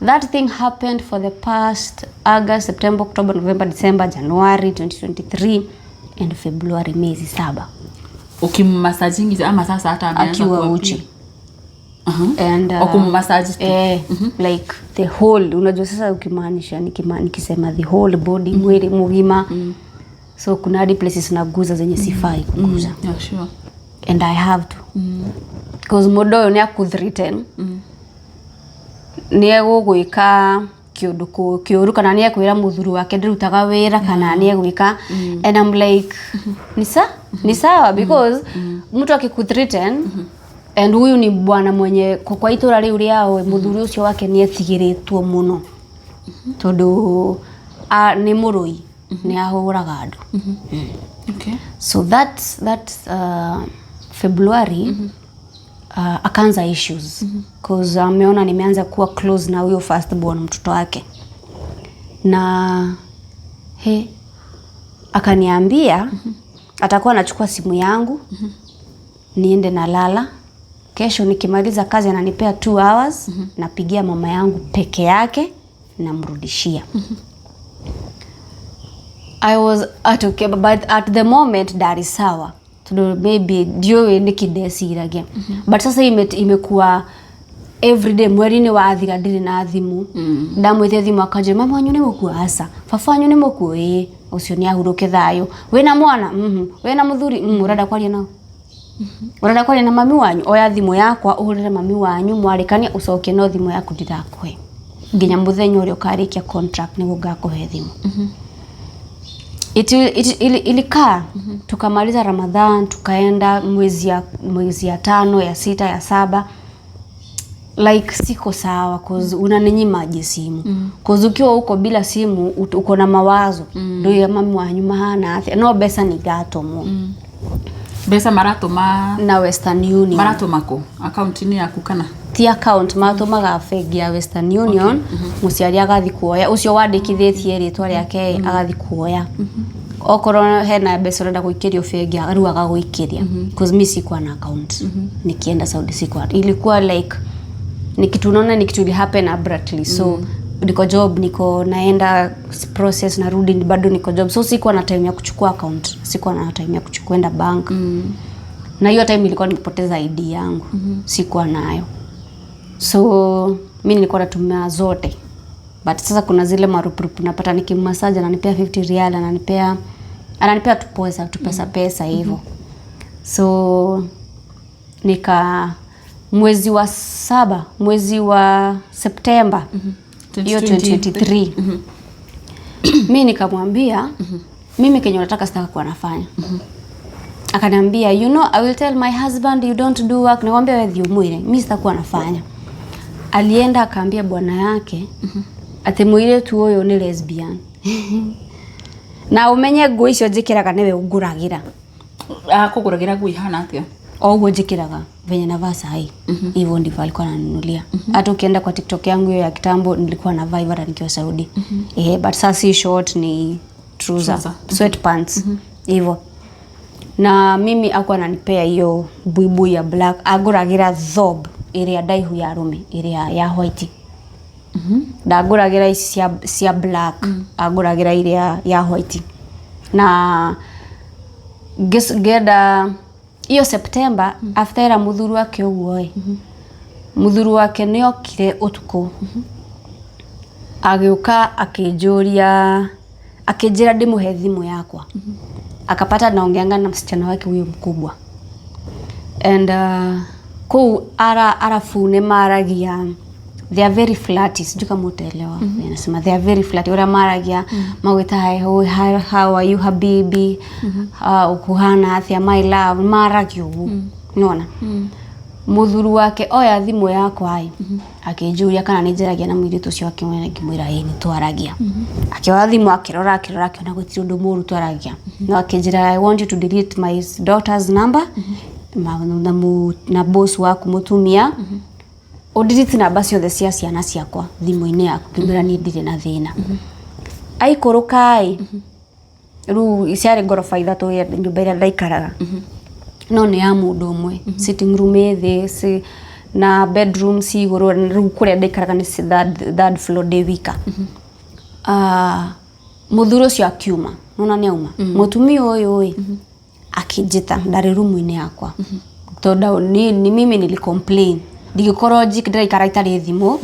That thing happened for the past August, September, October, November, December, January 2023 and February, miezi 7. Ukimmassaging ama sasa hata ameanza Akiwa kuwa uchi. And Wakummassage tu? Eh, like the whole, unajua sasa ukimaanisha nikisema the whole body, mwili mzima, so kuna hadi places naguza zenye sifai kuguza. Yeah, sure. And I have to because mũndũ ũyũ nĩ akũthreaten nĩ egũgwĩka kĩũndũ kĩũru kana nĩ ekwĩra mũthuri wake ndĩrutaga wĩra kana nĩ egwĩka, and I'm like, ni sawa," because mtu akikuthreaten, and huyu ni bwana mwenye kwa itũra rĩu rĩao, mũthuri ũcio wake nĩ etigĩrĩtwo mũno tondũ nĩ mũrũi, nĩ ahũraga andũ. So that February akaanza issues cause ameona nimeanza kuwa close na huyo first born, mtoto wake, na he akaniambia atakuwa anachukua simu yangu niende nalala, kesho nikimaliza kazi ananipea 2 hours, napigia mama yangu peke yake, namrudishia. I was at okay, but at the moment ndari sawa tondu maybe ndiũĩ nĩkĩ ndeciragia, but sasa imekuwa everyday. Mweri-inĩ wathira ndirĩ na thimũ. Ndamwĩtia thimũ akanjĩra, "Mama wanyu nĩ mũkuo? Aca. Baba wanyu nĩ mũkuo? Ĩĩ, ũcio nĩ ahurũke thayũ. Wĩna mwana? Mhm. Wĩna mũthuri? Mhm. Ũrenda kwaria nao? Ũrenda kwaria na mami wanyu? Oya thimũ yakwa ũhũrĩre mami wanyu, mwarĩkania ũcokie, no thimũ yaku ndirakũhe nginya mũthenya ũrĩa ũkarĩkia contract nĩguo ngakũhe thimũ." Ilikaa tukamaliza Ramadhan, tukaenda mwezi ya tano, ya sita, ya saba, like siko sawa cause unaninyimaje simu? Cause ukiwa huko bila simu uko na mawazo, ndio ya mami wanyu mahana atia, no mbeca nĩ iratũmwo. Mbeca maratũma? Na Western Union. Maratũma kũ? Akaunti-inĩ yaku kana? Ti account, matũmaga bengi ya Western Union. Mũciari agathi kuoya, ũcio wandĩkithĩtie rĩtwa rĩake agathi kuoya. Okorwo hena mbeca ũrenda gũikĩrio bengi, rĩu agagũikĩria, cause mi sikuwa na account nikienda Saudi, sikuwa. Ilikuwa like ni kitu, unaona, ni kitu ili happen abruptly, so niko job, niko naenda process, narudi, bado niko job, so sikuwa na time ya kuchukua account, sikuwa na time ya kuchukua enda bank. Na hiyo time nilikuwa nimepoteza ID yangu, sikuwa nayo, so mi nilikuwa natumia zote. But sasa kuna zile marupurupu napata nikimmassage, ananipea 50 rial, ananipea tupesa tupesa pesa hivyo. So nika mwezi wa saba, mwezi wa Septemba hiyo 2023, mi nikamwambia, "Mimi kenye unataka sitaka kuwa nafanya." Akaniambia, "You know I will tell my husband you don't do work." Nikamwambia, "Wewe thiĩ ũmwĩre, mi sitakuwa nafanya." Alienda akaambia bwana yake atĩ mũirĩtu ũyũ nĩ lesbian, na ũmenye nguo icio njĩkĩraga nĩwe ũngũragĩra. Akũgũragĩra nguo ihana atĩa? O ũguo njĩkĩraga, venye navaa sahi, hivyo ndivyo alikuwa ananunulia. Hata ukienda kwa TikTok yangu hiyo ya kitambo, nilikuwa navaa hivyo hata nikiwa Saudi. Eh, but sasa si short, ni Trouser. Trouser. Sweat pants hivyo. Na mimi aku ananipea hiyo buibui ya black, angũragĩra thob ĩrĩa ndaihu ya arũme, ĩrĩa ya white. Ndangũragĩra ici cia black, angũragĩra ĩrĩa ya white. Na ngĩenda iyo September after era mũthuri wake ũguo ĩ, mũthuri wake nĩ okire ũtukũ, agĩũka akĩnjũria, akĩnjĩra ndĩmũhe thimũ yakwa. Akapata naongeanga na msichana wake huyo mkubwa and kũu arabu nĩ maragia, they are very flat. Sijui kama utaelewa. Nasema they are very flat ũrĩa maragia, magwĩta, "Hi, hi, how are you, habibi? Ũkũhana atĩa, my love?" Maragia ũguo. Nona mũthuri wake oya thimũ yakwa ĩ, akĩnjũria kana nĩ njaragia na mũirĩtu ũcio wake mwene. Ngĩmwĩra ĩĩ, nĩ twaragia. Akĩoya thimũ, akĩrora, akĩrora, akĩona gũtirĩ ũndũ mũũru twaragia, no akĩnjĩra, "I want you to delete my daughter's number na boss waku mũtumia, ũdelete namba ciothe cia ciana ciakwa thimũ-inĩ yaku." Ngĩmwĩra niĩ ndirĩ na thĩna. Aikũrũka ĩ, rĩu ciarĩ ngoroba 3 nyũmba ĩrĩa ndaikaraga, no nĩ ya mũndũ ũmwe. Sitting room ĩ thĩ na bedroom ci igũrũ. Rĩu kũrĩa ndaikaraga nĩ third floor, ndĩ wika. Ah, mũthuri ũcio akiuma, nona nĩ auma, mũtumia ũyũ ĩ akĩnjĩta ndarĩ rumu-inĩ yakwa, tondũ ni mimi nilicomplain ndingĩkorwo ndĩraikara itarĩ thimũ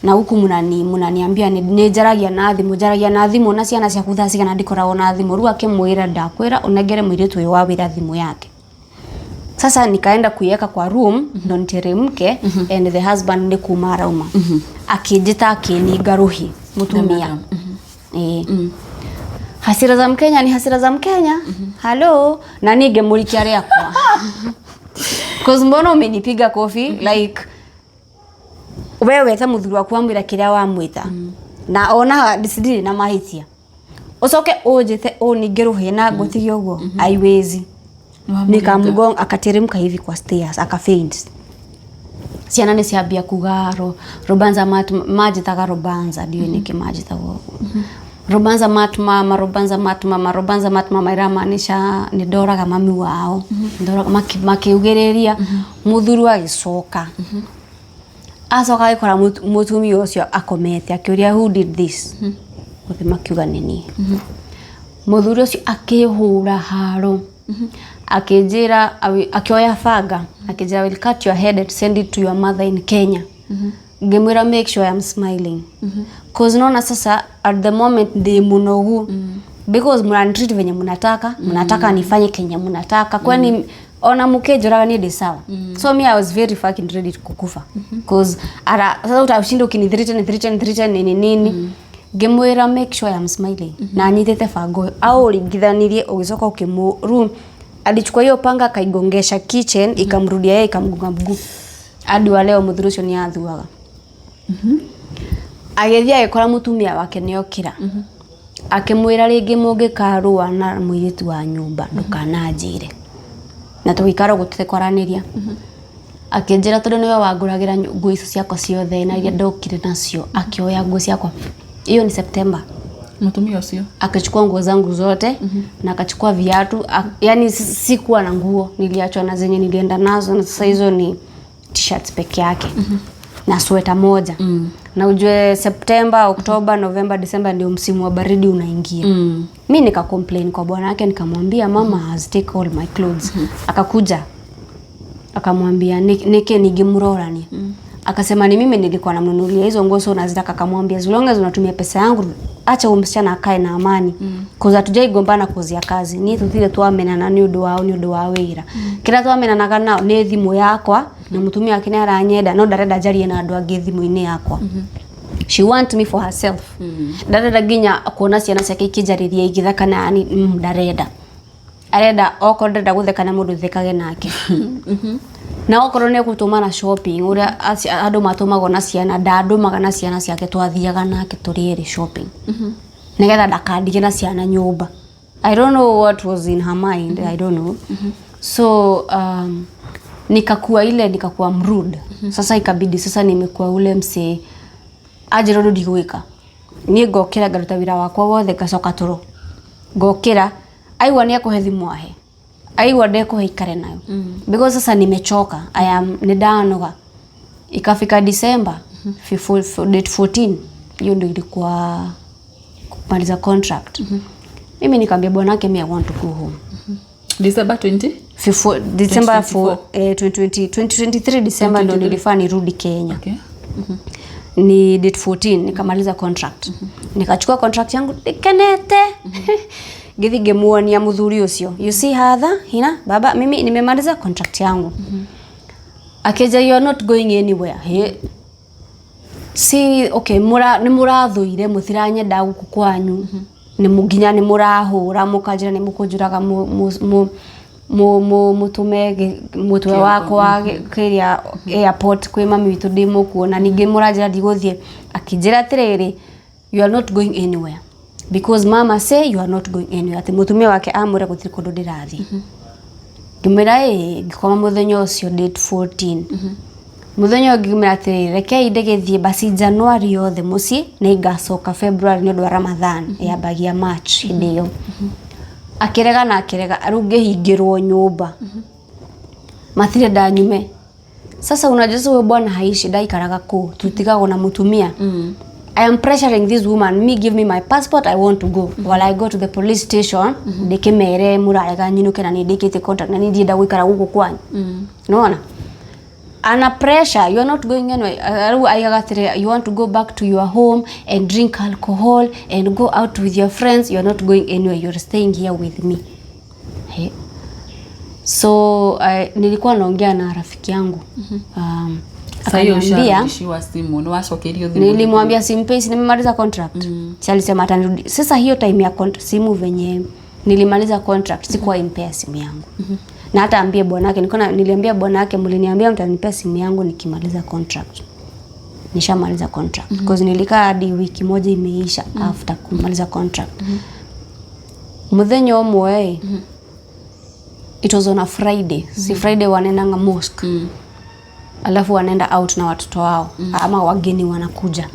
na huku munaniambia nĩ njaragia na thimũ, njaragia na thimũ na ciana ciaku thaa cigana? Ndikoragwo na thimũ. Rĩu akĩmwĩra, "Ndakwĩra ũnengere mũirĩtu ũyũ wa wĩra thimũ yake." Sasa nikaenda kuiweka kwa room ndo niteremke, and the husband nĩ kuma arauma, akĩnjĩta, akĩninga rũhi mũtumia. Ĩĩ, hasira za Mkenya ni hasira za Mkenya. Halo, na niĩ ngĩmũrikia rĩakwa, 'cause mbona umenipiga kofi? Like we weta mũthuri waku, wamwĩra kĩrĩa wamwĩta, na ona ndirĩ na mahĩtia, ũcoke ũnjĩte ũninge rũhĩ na ngũtige ũguo? Haiwezi. Nikamgonga, akateremka hivi kwa stairs, akafaint. Ciana nĩ ciambia kuga "Robanza mat." Manjĩtaga Robanza, ndiũĩ nĩkĩ manjĩtaga ũguo. "Robanza mat mama, Robanza mat mama, Robanza mat mama." Iramaanisha nĩ ndoraga mami wao. Makiugĩrĩria. Mũthuri agĩcoka, acoka agĩkora mũtumia ũcio akomete, akĩũria, "Who did this?" Othe makiuga nĩ niĩ. Mũthuri ũcio akĩhũra haro, akĩnjĩra, akĩoya banga, akĩnjĩra, "I will cut your head and send it to your mother in Kenya." Ngĩmwĩra, "Make sure I'm smiling, 'cause naona sasa at the moment ndi mũnogu, because mnanitreat venye mnataka, mnataka nifanye kenye mnataka. Kwani ona mkĩnjũraga niĩ ndĩ sawa." So me, I was very fucking ready kukufa, 'cause ara sasa utashinda ukinithreaten, threaten, threaten, nini nini. Ngĩmwĩra, "Make sure I'm smiling." Na anyitĩte banga ũyũ aũringithanirie, ũgĩcoka ũkĩmũ rĩu alichukua hiyo panga, akaigongesha kitchen, ikamrudia yeye, ikamgonga mguu. Hadi wa leo mũthuri ũcio nĩ athuaga. Agĩthiĩ agĩkora mũtumia wake nĩ okĩra, akĩmwĩra, "Rĩngĩ mũngĩkarũa na mũirĩtu wa nyũmba, ndũkananjĩre." Na tũgĩikara ũguo tũtekwaranĩria. Akĩnjĩra tondũ nĩwe wangũragĩra nguo icio ciakwa ciothe na iria ndokire nacio, akĩoya nguo ciakwa. Hiyo ni September. Mũtumia ũcio? Akachukua nguo zangu zote na akachukua viatu. Yani sikuwa na nguo, niliachwa na zenye nilienda nazo, na sasa hizo ni t-shirts peke yake na sweta moja. Na ujue September, October, November, December ndio msimu wa baridi unaingia. Mi nika complain kwa bwana yake, nikamwambia, "Mama has take all my clothes." Akakuja akamwambia, "Nike ningimrorania?" Akasema, "Ni mimi nilikuwa namnunulia hizo nguo, so nazitaka." Akamwambia, "As long as unatumia pesa yangu, acha huyu msichana akae na amani, 'cause hatujaigombana 'cause ya kazi. Ni tutire twamenana nĩ ũndũ wao, nĩ ũndũ wa wĩra. Kĩrĩa twamenanaga nao nĩ thimũ yakwa, na mũtumia wake nĩ aranyenda, no ndarenda njarie na andũ angĩ thimũ-inĩ yakwa. She want me for herself. Ndarenda nginya kuona ciana ciake ikĩnjarĩria igĩtheka nani. Ndarenda. Arenda okorwo ndĩrenda gũtheka na mũndũ, thekage nake, na okorwo nĩ egũtũmana shopping ũrĩa andũ matũmagwo na ciana, ndandũmaga na ciana ciake. Twathiaga nake tũrĩ erĩ shopping nĩgetha ndakandige na ciana nyũmba. I don't know what was in her mind, I don't know. So nikakuwa ile, nikakuwa mrude. Sasa ikabidi sasa nimekuwa ule msee anjĩra ũndũ ndigwĩka, niĩ ngokĩra, ngaruta wĩra wakwa wothe, ngacoka toro. Ngokĩra, aigua nĩ ekũhe thimũ ahe, aigua ndekũhe ikare nayo, because sasa nimechoka, I am nĩ ndanoga. Ikafika December date 14, hiyo ndio ilikuwa kumaliza contract. Mimi nikamwambia bwanake, "Me, I want to go home." December 20? December 2024. 4, 2020, 2023 December ndo 2023. nilifaa nirudi Kenya. Ni date 14 nikamaliza contract. Nikachukua contract yangu ndikenete, ngithi ngimuonia muthuri ucio, "You see hatha hina baba, mimi nimemaliza contract yangu." Akija, "You are not going anywhere." He, si okay, mura nĩ mũrathũire, mũtiranyenda gũkũ kwanyu, nĩ nginya nĩ mũrahũra mũkanjĩra nĩ mũkũnjũraga, mũtũme mũtwe wakwa kĩrĩa airport kwĩ mami witũ ndĩ mũkuo, na ningĩ mũranjĩra ndigũthiĩ. Akĩnjĩra atĩrĩrĩ, "You are not going anywhere because mama say you are not going anywhere," atĩ mũtumia wake amwĩra gũtirĩ kũndũ ndĩrathiĩ. Ngĩmwĩra ĩĩ. Ngĩkoma mũthenya ũcio date 14. Mũthenya ũyũ ngĩmwĩra atĩrĩrĩ, rekei ndĩgĩthiĩ basi January yothe mũciĩ, nĩ ngacoka February nĩ ũndũ wa Ramadhan yambagia March hĩndĩ ĩyo. Akĩrega na akĩrega. Rĩu ngĩhingĩrwo nyũmba, matirenda nyume. Sasa unajua sasa huyo bwana haishi, ndaikaraga kũu, tutigagwo na mũtumia. I am pressuring this woman, "Me, give me my passport, I want to go." While I go to the police station, ndĩkĩmere mũrarega nyinũke na nĩ ndĩkĩtie contract na nĩ ndienda gũikara gũkũ kwanyu. Nĩwona? Ana pressure, "You are not going anywhere." Rĩu aigaga atĩrĩ, "You want to go back to your home and drink alcohol and go out with your friends. You are not going anywhere, you are staying here with me." He. So nilikuwa naongea na rafiki yangu, Sasa hiyo akaniambia usharudishiwa simu, ni wacokeirio thimu? Nilimwambia simpei, si nimemaliza contract? Si alisema atanirudi. Sasa hiyo time ya simu, venye nilimaliza contract, sikuwa impea simu yangu. Na hata ambie bwanake, nilikuwa niliambia bwanake, "Mliniambia mtanipea simu yangu nikimaliza contract. Nishamaliza contract." Because nilikaa hadi wiki moja imeisha after kumaliza contract. Muthenya ũmwe, it was on a Friday. Si Friday wanaendanga mosque? Alafu wanaenda out na watoto wao ama wageni wanakuja.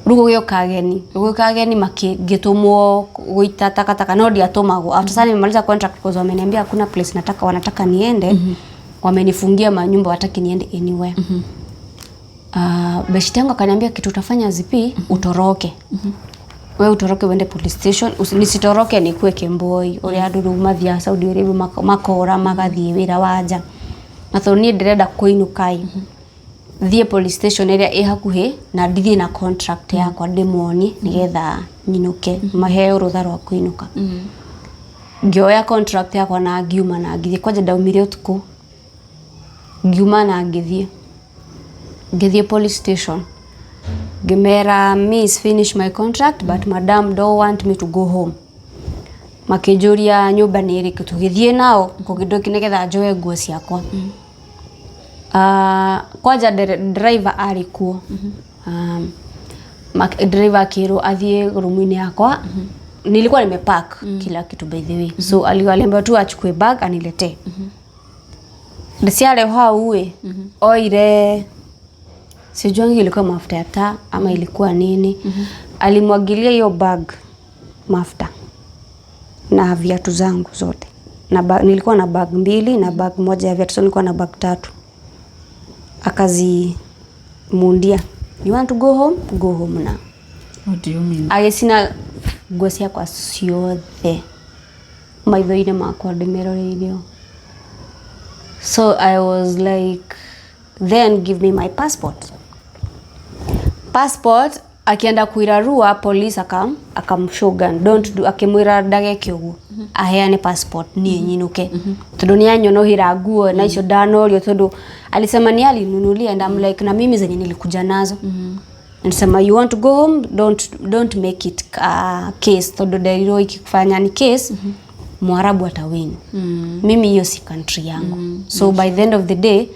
Rĩu gũgĩũka ageni, gũgĩũka ageni, makĩgĩtũmwo gũita takataka, no ndiatũmagwo. After sasa nimemaliza contract, because wameniambia hakuna place nataka wanataka niende. Wamenifungia manyumba, wataki niende anywhere. Beshte yangu akaniambia, "Kitu utafanya zipi, utoroke. We utoroke uende police station." Nisitoroke nikue Kemboi ũrĩa andũ rĩu mathiaga Saudi Arabia, makora magathiĩ wĩra wa nja, na tondũ niĩ ndĩrenda kũinũka ĩ, thiĩ police station ĩrĩa ĩ hakuhĩ na ndithiĩ na contract yakwa, ndĩmonie nĩgetha nyinũke, maheo rũtha rwa kũinũka. Ngĩoya contract yakwa na ngiuma na ngĩthiĩ. Kwanja ndaumire ũtukũ, ngiuma na ngĩthiĩ police station, ngĩmera, "Miss, finish my contract, but madam don't want me to go home." Makĩnjũria nyũmba nĩ ĩrĩkũ, tũgĩthiĩ nao kũgĩndũ nĩgetha njoe nguo ciakwa. Kwanja driver arĩ kuo. Driver akĩrwo athiĩ rumu-inĩ yakwa. Nilikuwa nimepack kila kitu, by the way, so aliambiwa tu achukue bag aniletee. Ciarehwo hau ĩ, oire, sijuangi ilikuwa mafuta ya taa ama ilikuwa nini, alimwagilia hiyo bag mafuta na viatu zangu zote. Na nilikuwa na bag mbili na bag moja ya viatu, so nilikuwa na bag tatu. Akazimundia, "You want to go home? Go home now." What do you mean? Agĩcina nguo ciakwa ciothe maitho-inĩ makwa ndĩmeroreirio. So I was like, "Then give me my passport." Passport akienda kuirarua, police akamshogan, "Don't do," akĩmwĩra ndageke ũguo, aheane passport niĩ nyinũke, tondũ nĩ anyonohĩra nguo na icio ndanorio, tondũ alisema ni alinunulia, and I'm like, na mimi zenye nilikuja nazo. Nisema, "You want to go home, don't make it case," tondũ nderirwo ikifanya ni case, Mwarabu atawin. Mimi hiyo si country yangu. So by the end of the day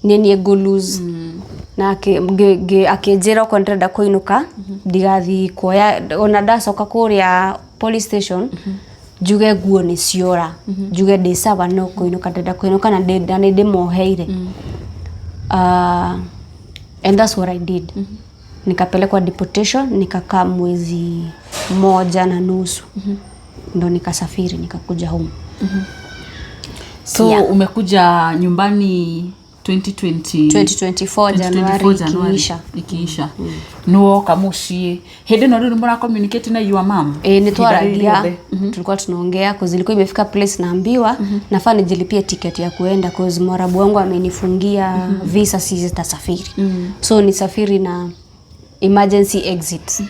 nĩ niĩ ngũ lose. Na akĩnjĩra okorwo ndĩrenda kũinũka ndigathiĩ kuoya, ona ndacoka kũrĩa police station njuge nguo nĩ ciora, njuge ndĩ sawa, no kũinũka ndĩrenda kũinũka na nĩ ndĩmoheire. And that's what I did. Nikapelekwa deportation, nikakaa mwezi moja na nusu. Ndo nikasafiri nikakuja home. So Yeah. umekuja nyumbani 2020? 2024 Januari. 2024 January. Ikiisha. Ikiisha nĩwoka mũciĩ hĩndĩ ĩno rĩu nĩ mũra communicate na your mom? E, nĩ Ihinda rĩrĩ twaragia. rĩothe? Tulikuwa tunaongea cause ilikuwa imefika place naambiwa nafaa nijilipie ticket ya kuenda cause mwarabu wangu amenifungia visa, sitasafiri, so nisafiri na emergency exit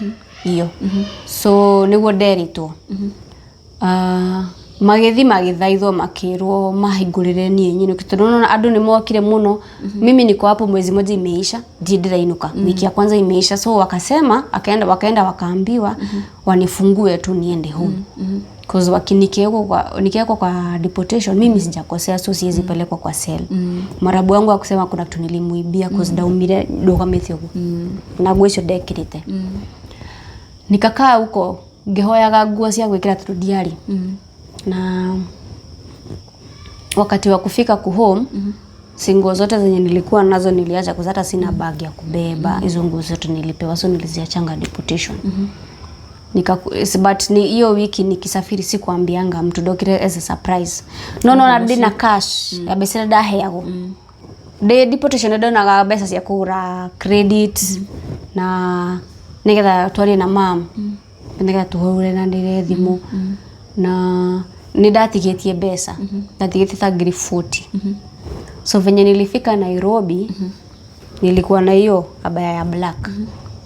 hiyo. So nĩguo nderitwo. Magĩthi magĩthaithwo, makĩrwo mahingũrĩre niĩ nyinũke, tondũ nĩwona andũ nĩ mokire mũno. Mimi niko hapo, mwezi moja imeisha, ndiĩ ndĩrainũka, wiki ya kwanza imeisha. So wakasema akaenda, wakaenda wakaambiwa wanifungue tu niende home, cause nikiwekwa kwa deportation, mimi sijakosea, so siwezi pelekwa kwa cell. Marabu wangu akusema kuna kitu nilimuibia, cause ndaumire ndũgamĩte ũguo na nguo icio ndekĩrĩte. Nikakaa huko ngĩhoyaga nguo cia gwĩkĩra tondũ ndiarĩ na wakati wa kufika ku home. Si nguo zote zenye nilikuwa nazo niliacha, kwa hata sina bag ya kubeba hizo nguo zote nilipewa, so niliziachanga deportation. But ni hiyo wiki nikisafiri sikuambianga mtu, ndokire as a surprise. No no na ndina cash ya mbeca iria ndaheagwo ndĩ deportation, ndonaga mbeca cia kũgũra credit na nigetha twarie na mam, nigetha tũhũranĩre thimũ, na nĩ ndatigĩtie mbeca, ndatigĩtie ta ngiri 40. So venye nilifika Nairobi, nilikuwa na hiyo abaya ya black,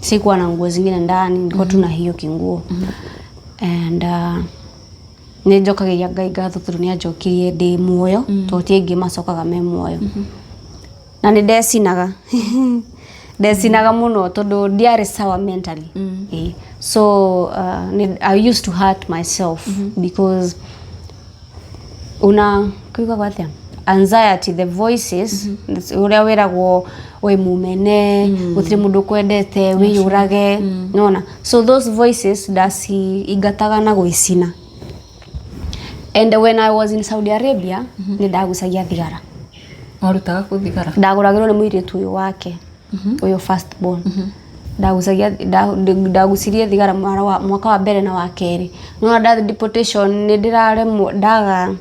sikuwa na nguo zingine ndani, nilikuwa tu na hiyo kinguo. And nĩ njokagĩria Ngai ngatho tondũ nĩ anjokirie ndĩ muoyo, tondũ ti aingĩ macokaga me muoyo. Na nĩ ndecinaga, ndecinaga mũno tondũ ndiarĩ sawa mentally. Eh. So I used to hurt myself because una kuigagwo atĩa, anxiety, the voices ũrĩa wĩragwo wĩ mumene, gũtirĩ mũndũ ũkwendete, wĩyũrage, nona. So those voices ndaciingataga na gwĩcina. And when I was in Saudi Arabia, nĩ ndagucagia thigara. Warutaga kũ thigara? Ndagũragĩrwo nĩ mũirĩtu ũyũ wake, ũyũ first born. Ndagucagia, ndagucirie thigara mwaka wa mbere na wa kerĩ. Nona ndathi deportation, nĩ ndĩraremwo, ndaga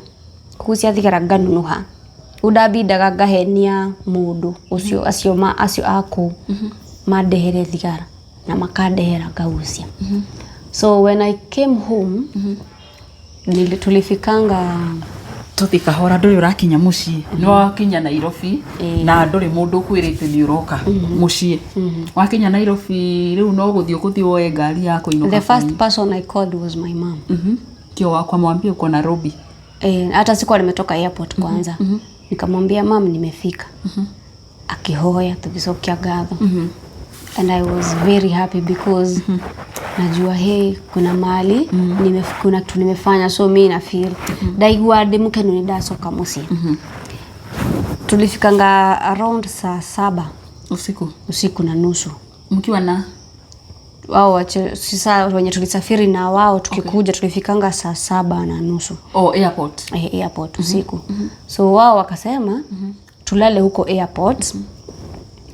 kũgucia thigara nganunuha. Rĩu ndambindaga ngahenia mũndũ ũcio, acio ma acio akũu mandehere thigara na makandehera ngagucia. So when I came home, tulifikanga Tũthiĩ kahora, ndũrĩ ũrakinya mũciĩ, nĩ wakinya Nairobi na ndũrĩ mũndũ ũkwĩrĩte nĩ ũroka mũciĩ. Wakinya Nairobi rĩu no gũthiĩ ũgũthiĩ woe ngari ya kũinũka? The first person I called was my mom. Kio wakamwambia uko Nairobi? Eh, hata sikuwa nimetoka airport kwanza. Nikamwambia, "Mam, nimefika." Akihoya, tukicokia ngatho. And I was very happy because najua, hey, kuna mahali kuna kitu nimefanya, so mi na feel ndaigua ndĩ mũkenu nĩ ndacoka mũciĩ. Tulifikanga around saa 7 Usiku? Usiku na nusu. Mkiwa na Wao sisa wenye tulisafiri na wao tukikuja, tulifikanga saa 7:30. Oh, airport. Eh, airport usiku. So wao wakasema tulale huko airport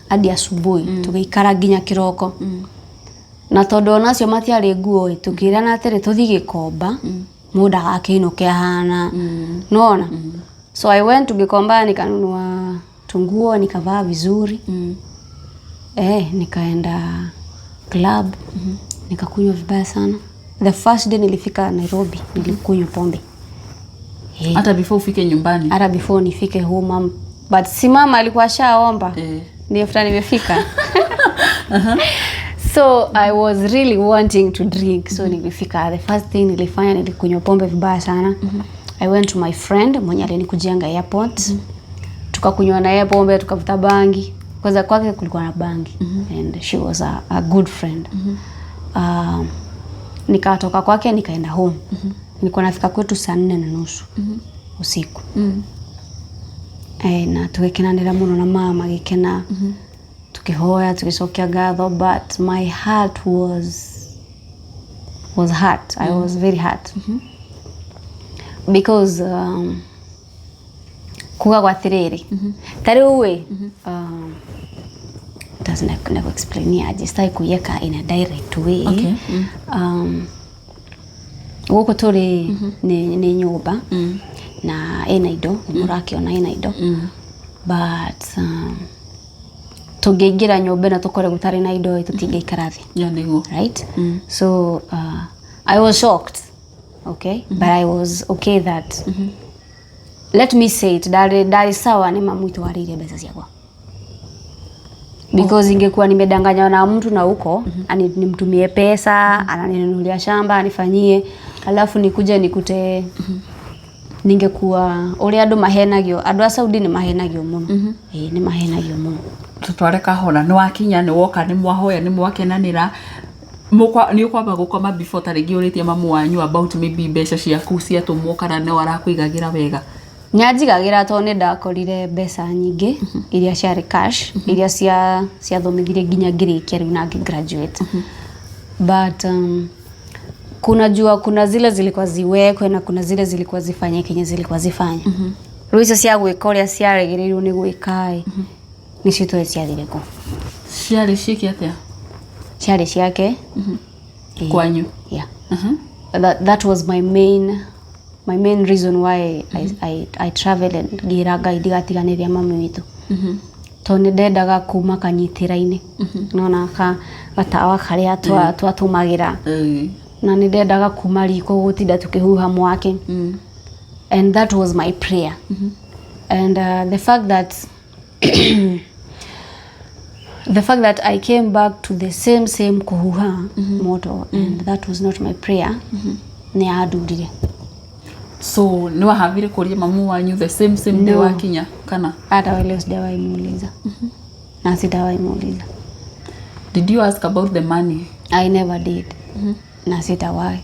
hadi asubuhi. Tũgĩikara nginya kĩroko, na tondũ onacio matiarĩ nguo ĩ, tũkĩrana atĩrĩ tũthiĩ Gĩkomba, mũndũ agakĩinũke ahana nona. So I went to Gikomba, nikanunua tunguo, nikavaa vizuri. Eh, nikaenda club, nikakunywa vibaya sana. The first day nilifika Nairobi, nilikunywa pombe. Eh. Hata before ufike nyumbani? Hata before nifike home, mam, but si mama alikuwa ashaomba ni after nimefika. So I was really wanting to drink, so nilifika, the first thing nilifanya, nilikunywa pombe vibaya sana. I went to my friend mwenye alinikujianga airport, tukakunywa na yeye pombe, tukavuta bangi. Kwanza kwake kulikuwa na bangi and she was a good friend. Nikatoka kwake nikaenda home. Nilikuwa nafika kwetu saa 4:30 usiku. Eh, na tũgĩkenanĩra mũno na mama agĩkena, tukihoya, tugicokia ngatho, but my heart was hurt. I was very hurt because kuga atĩrĩrĩ, ta rĩu ĩ, explain aje, sitaki kuiweka in a direct way. Okay. Gũkũ tũrĩ nĩ nyũmba na ĩna indo, nĩ mũrakĩona ĩna indo, but tũngĩingĩra nyũmba ĩno tũkore gũtarĩ na indo ĩ, tũtingĩikara thĩ. Ya nĩguo. Right, so I was shocked, okay, but I was okay that, let me say it, ndarĩ sawa nĩ mamu witũ warĩire mbeca ciakwa, because ingekuwa nimedanganywa na mtu na huko nimtumie pesa, ananinunulia shamba, anifanyie, alafu nikuje nikute, ningekuwa ũrĩa andũ mahenagio, andũ a Saudi nĩ mahenagio mũno. Ĩĩ, nĩ mahenagio mũno. Tutware kahora. Nĩ wakinya, nĩ woka, nĩ mwahoya, nĩ mwakenanĩra. Nĩ ũkwamba gũkoma before ta rĩngĩ ũrĩtie mamu wanyu about maybe mbeca ciaku ciatũmwo, kana no arakũigagĩra wega? Nyanjigagĩra, tondũ nĩ ndakorire mbeca nyingĩ iria ciarĩ cash, iria ciathomithirie nginya ngĩrĩkia rĩu na ngĩ graduate, but kuna jua kuna zile zilikuwa ziwekwe na kuna zile zilikuwa zifanye kenye zilikuwa zifanye. Rĩu icio cia gwĩka ũrĩa ciaregĩrĩirwo nĩ gwĩka ĩ, nĩcio tũĩ ciathire kũ. Ciarĩ ciĩke atĩa? Ciarĩ ciake. Ĩĩ. Kwanyu? Yeah. That was my main reason why I traveled and ngĩra Ngai ndigatiganĩria mami witũ, tondũ nĩ ndendaga kuma kanyitĩra-inĩ, nona ka gatawa karĩa twatũmagĩra, na nĩ ndendaga kuma riko gũtinda tũkĩhuha mwaki, and that was my prayer. And the fact that I came back to the same same kuhuha moto, and that was not my prayer, nĩ yandurire. So nĩ wahavire kũria mamu wanyu the same same day? No. Wakinya kana? Hata wale sijawahi muuliza na sitawahi muuliza. Did you ask about the money? I never did na sitawahi,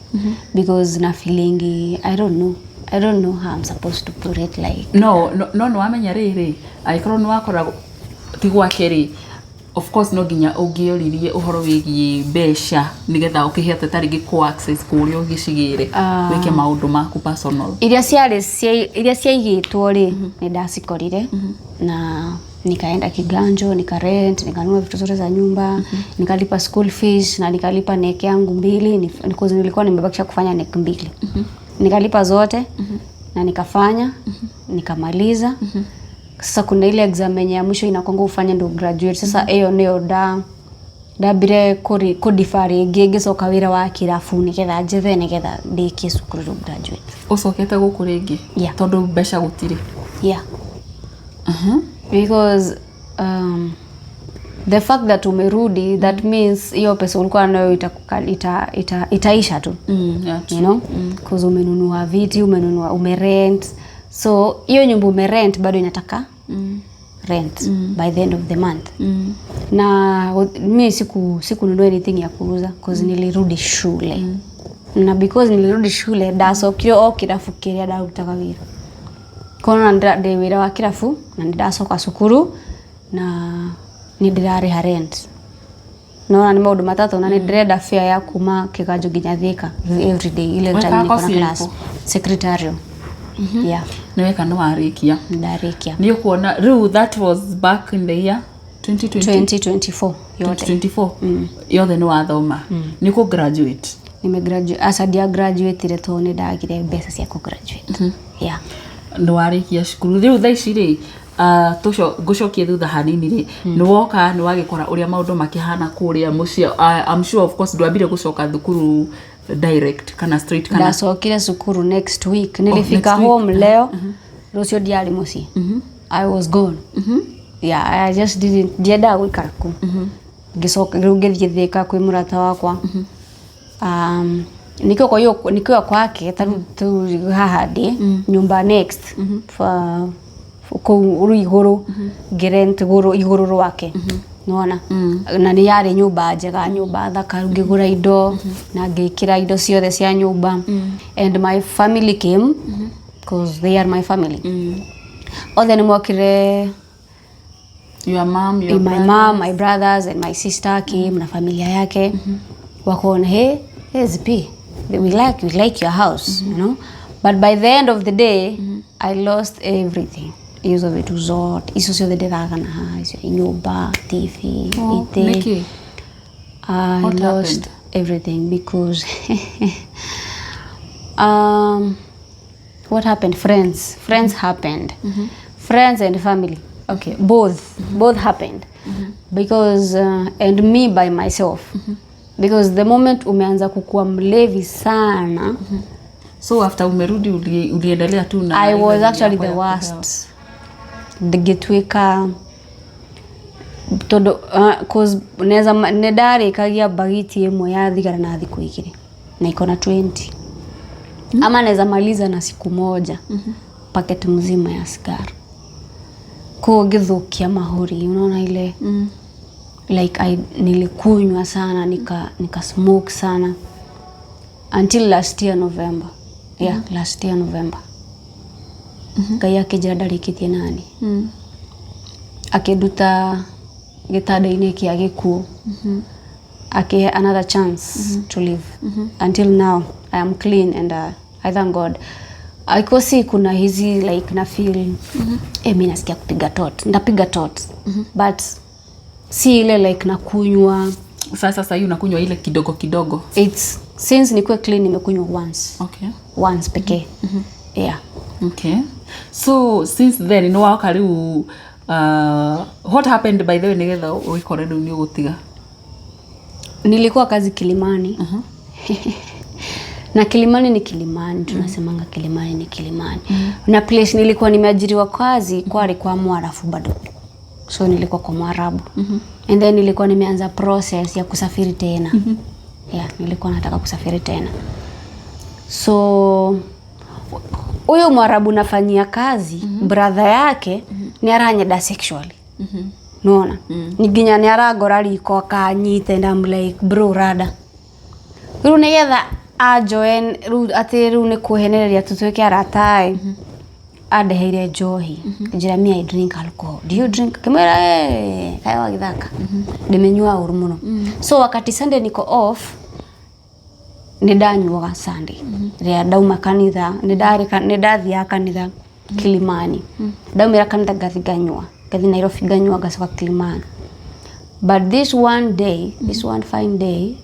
because na feeling, I don't know how I'm supposed to put it, like No, nĩ wamenya rĩrĩ, angĩkorwo nĩ wakora ti gwake rĩ, of course no nginya ũngĩoririe ũhoro wĩgiĩ mbeca nĩgetha ũkĩhote ta rĩngĩ kũ access kũrĩa ũgĩcigĩre, wĩke maũndũ maku personal. Iria ciarĩ iria ciaigĩtwo rĩ, nĩ ndacikorire na nikaenda Kiganjo, nika rent, nikanunua vitu zote za nyumba, nikalipa school fees na nikalipa KNEC yangu mbili, because nilikuwa nimebakisha kufanya KNEC mbili. Nikalipa zote na nikafanya, nikamaliza. Sasa kuna ile exam yenye ya mwisho inakwanga ufanye ndo graduate. Sasa ĩyo nĩyo ndambire kũdefer rĩngĩ, ngĩcoka wĩra wa kĩrabu nĩgetha njethe, nĩgetha ndĩkie cukuru rĩu graduate. Ũcokete gũkũ rĩngĩ? Yeah. Tondũ mbeca gũtirĩ? Yeah, because the fact that umerudi, that means hiyo pesa ulikuwa nayo itaisha tu. Yeah, You know, cause umenunua viti, umenunua, umerent, so hiyo nyumba umerent bado inataka rent by the end of the month. Na mi sikununua anything ya kuuza, cause nilirudi shule, na because nilirudi shule, ndacokire o kirabu kĩrĩa ndarutaga wĩra kona ndĩ wĩra wa kĩrabu, na nĩ ndacoka cukuru na nĩ ndĩrarĩha rent. Nona nĩ maũndũ matatũ, na nĩ ndĩrenda fare ya kuma Kiganjo nginya Thika every day ile time Wekaga niko na kosi class. ĩrĩkũ? Secretarial, yeah. Nĩ weka, nĩ warĩkia? Ndarĩkia. Nĩ ũkuona rĩu, that was back in the year 2020? 2024 yote. 2024 yothe nĩ wathoma, nĩ kũ graduate? Nimegraduate, aca, ndia graduate tondũ nĩ ndagire mbeca cia kũ graduate, yeah. Nĩ warĩkia cukuru. Rĩu thaa ici rĩ, ngũcokie thutha hanini rĩ, nĩ woka, nĩ wagĩkora ũrĩa maũndũ makĩhana kũrĩa mũciĩ. I'm sure of course ndwambire gũcoka thukuru direct kana straight kana? Ndacokire cukuru next week. Nilifika Next week. Home leo, rũciũ ndiarĩ mũciĩ. I was gone, yeah. I just didn't, ndiendaga gũikara kũu. Ngĩcoka rĩu ngĩthiĩ Thĩka kwĩ mũrata wakwa, nikiwa kwa hiyo, nikiwa kwake ta rĩu tu haha ndĩ nyumba next, kũu rĩu igũrũ, ngĩrent igũrũ, igũrũ rwake, nona na nĩ yarĩ nyũmba njega, nyũmba thaka. Rĩu ngĩgũra indo na ngĩkĩra indo ciothe cia nyũmba, and my family came because they are my family. Othe nĩ mokire. Your mom, your My brother? Mom, my brothers and my sister came na familia yake. Wakaona, "Hey, hey, ZP, we like your house." But by the end of the day, I lost everything. Hizo vitu zote, hizo ciothe ndĩragana haha, icio nyũmba, TV, Oh, itĩ. nĩkĩ? I What lost happened? everything because What happened? Friends. Friends happened. Friends and family. Okay, both. Both happened. Because and me by myself. Because the moment umeanza kukua mlevi sana, So after umerudi uliendelea tu na I ile was nini actually yako the ya worst. Ngĩtuĩka tondũ cause neza nĩ ndarĩkagia bagiti ĩmwe ya thigara na thikũ igĩrĩ na iko na 20 ama naweza maliza na siku moja packet mzima ya sigara, koguo ngĩthũkia mahũri, unaona ile like nilikunywa sana, nika smoke sana until last year November. Yeah, last year November Ngai akĩnjĩra ndarĩkĩtie nani, akĩnduta gĩtanda-inĩ kĩa gĩkuũ, akĩhe another chance to live. Until now I am clean and I thank God. Aikosi kuna hizi like na feel mi nasikia kupiga tot, ndapiga tot, but si ile like nakunywa. Sasa hii unakunywa ile kidogo kidogo? It's since nikuwe clean nimekunywa once. Once pekee, yeah. Okay, so since then nĩ woka rĩu, what happened, by the way, nĩgetha wĩkore rĩu nĩ ũgũtiga? Nilikuwa kazi Kilimani, na Kilimani ni Kilimani, tunasemanga Kilimani ni Kilimani, na place nilikuwa nimeajiriwa kazi kwari kwa Mwarabu bado, so nilikuwa kwa Mwarabu and then nilikuwa nimeanza process ya kusafiri tena. Yeah, nilikuwa nataka kusafiri tena, so huyu Mwarabu nafanyia kazi, brother yake nĩ aranyenda sexually, nona ni nginya nĩ arangora riko akanyite, and I'm like, "Bro, rada rĩu nĩgetha ajoin rĩu atĩ rĩu nĩ kũhenereria tũtuĩke arata." Ĩ andeheire njohi, njĩra, "Me, I drink alcohol. Do you drink?" Kĩmwĩra, "Eh, kaĩ wagĩthaka ndĩmĩnyuaga ũru mũno." So wakati Sunday niko off, nĩ ndanyuaga. Sunday rĩrĩa ndauma kanitha, nĩ ndathiaga kanitha Kilimani, ndaumĩra kanitha ngathi nganyua, ngathi Nairobi nganyua, ngacoka Kilimani. But this one day, this one fine day,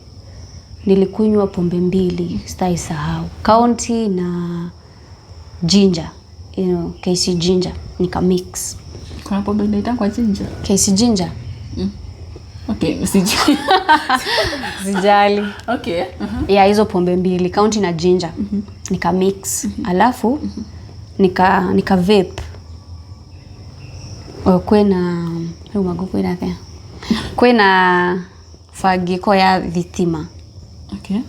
nilikunywa pombe mbili, sitaisahau, County na ginger, KC ginger, nika mix. Kuna pombe inaitangwa ginger? KC ginger. Okay, sijui. Sijali. Okay. Ya hizo pombe mbili, County na ginger, nika mix, alafu nika vape. O, kwĩna rĩu mangu kwĩna atĩa, kwĩna bangi ko ya thitima.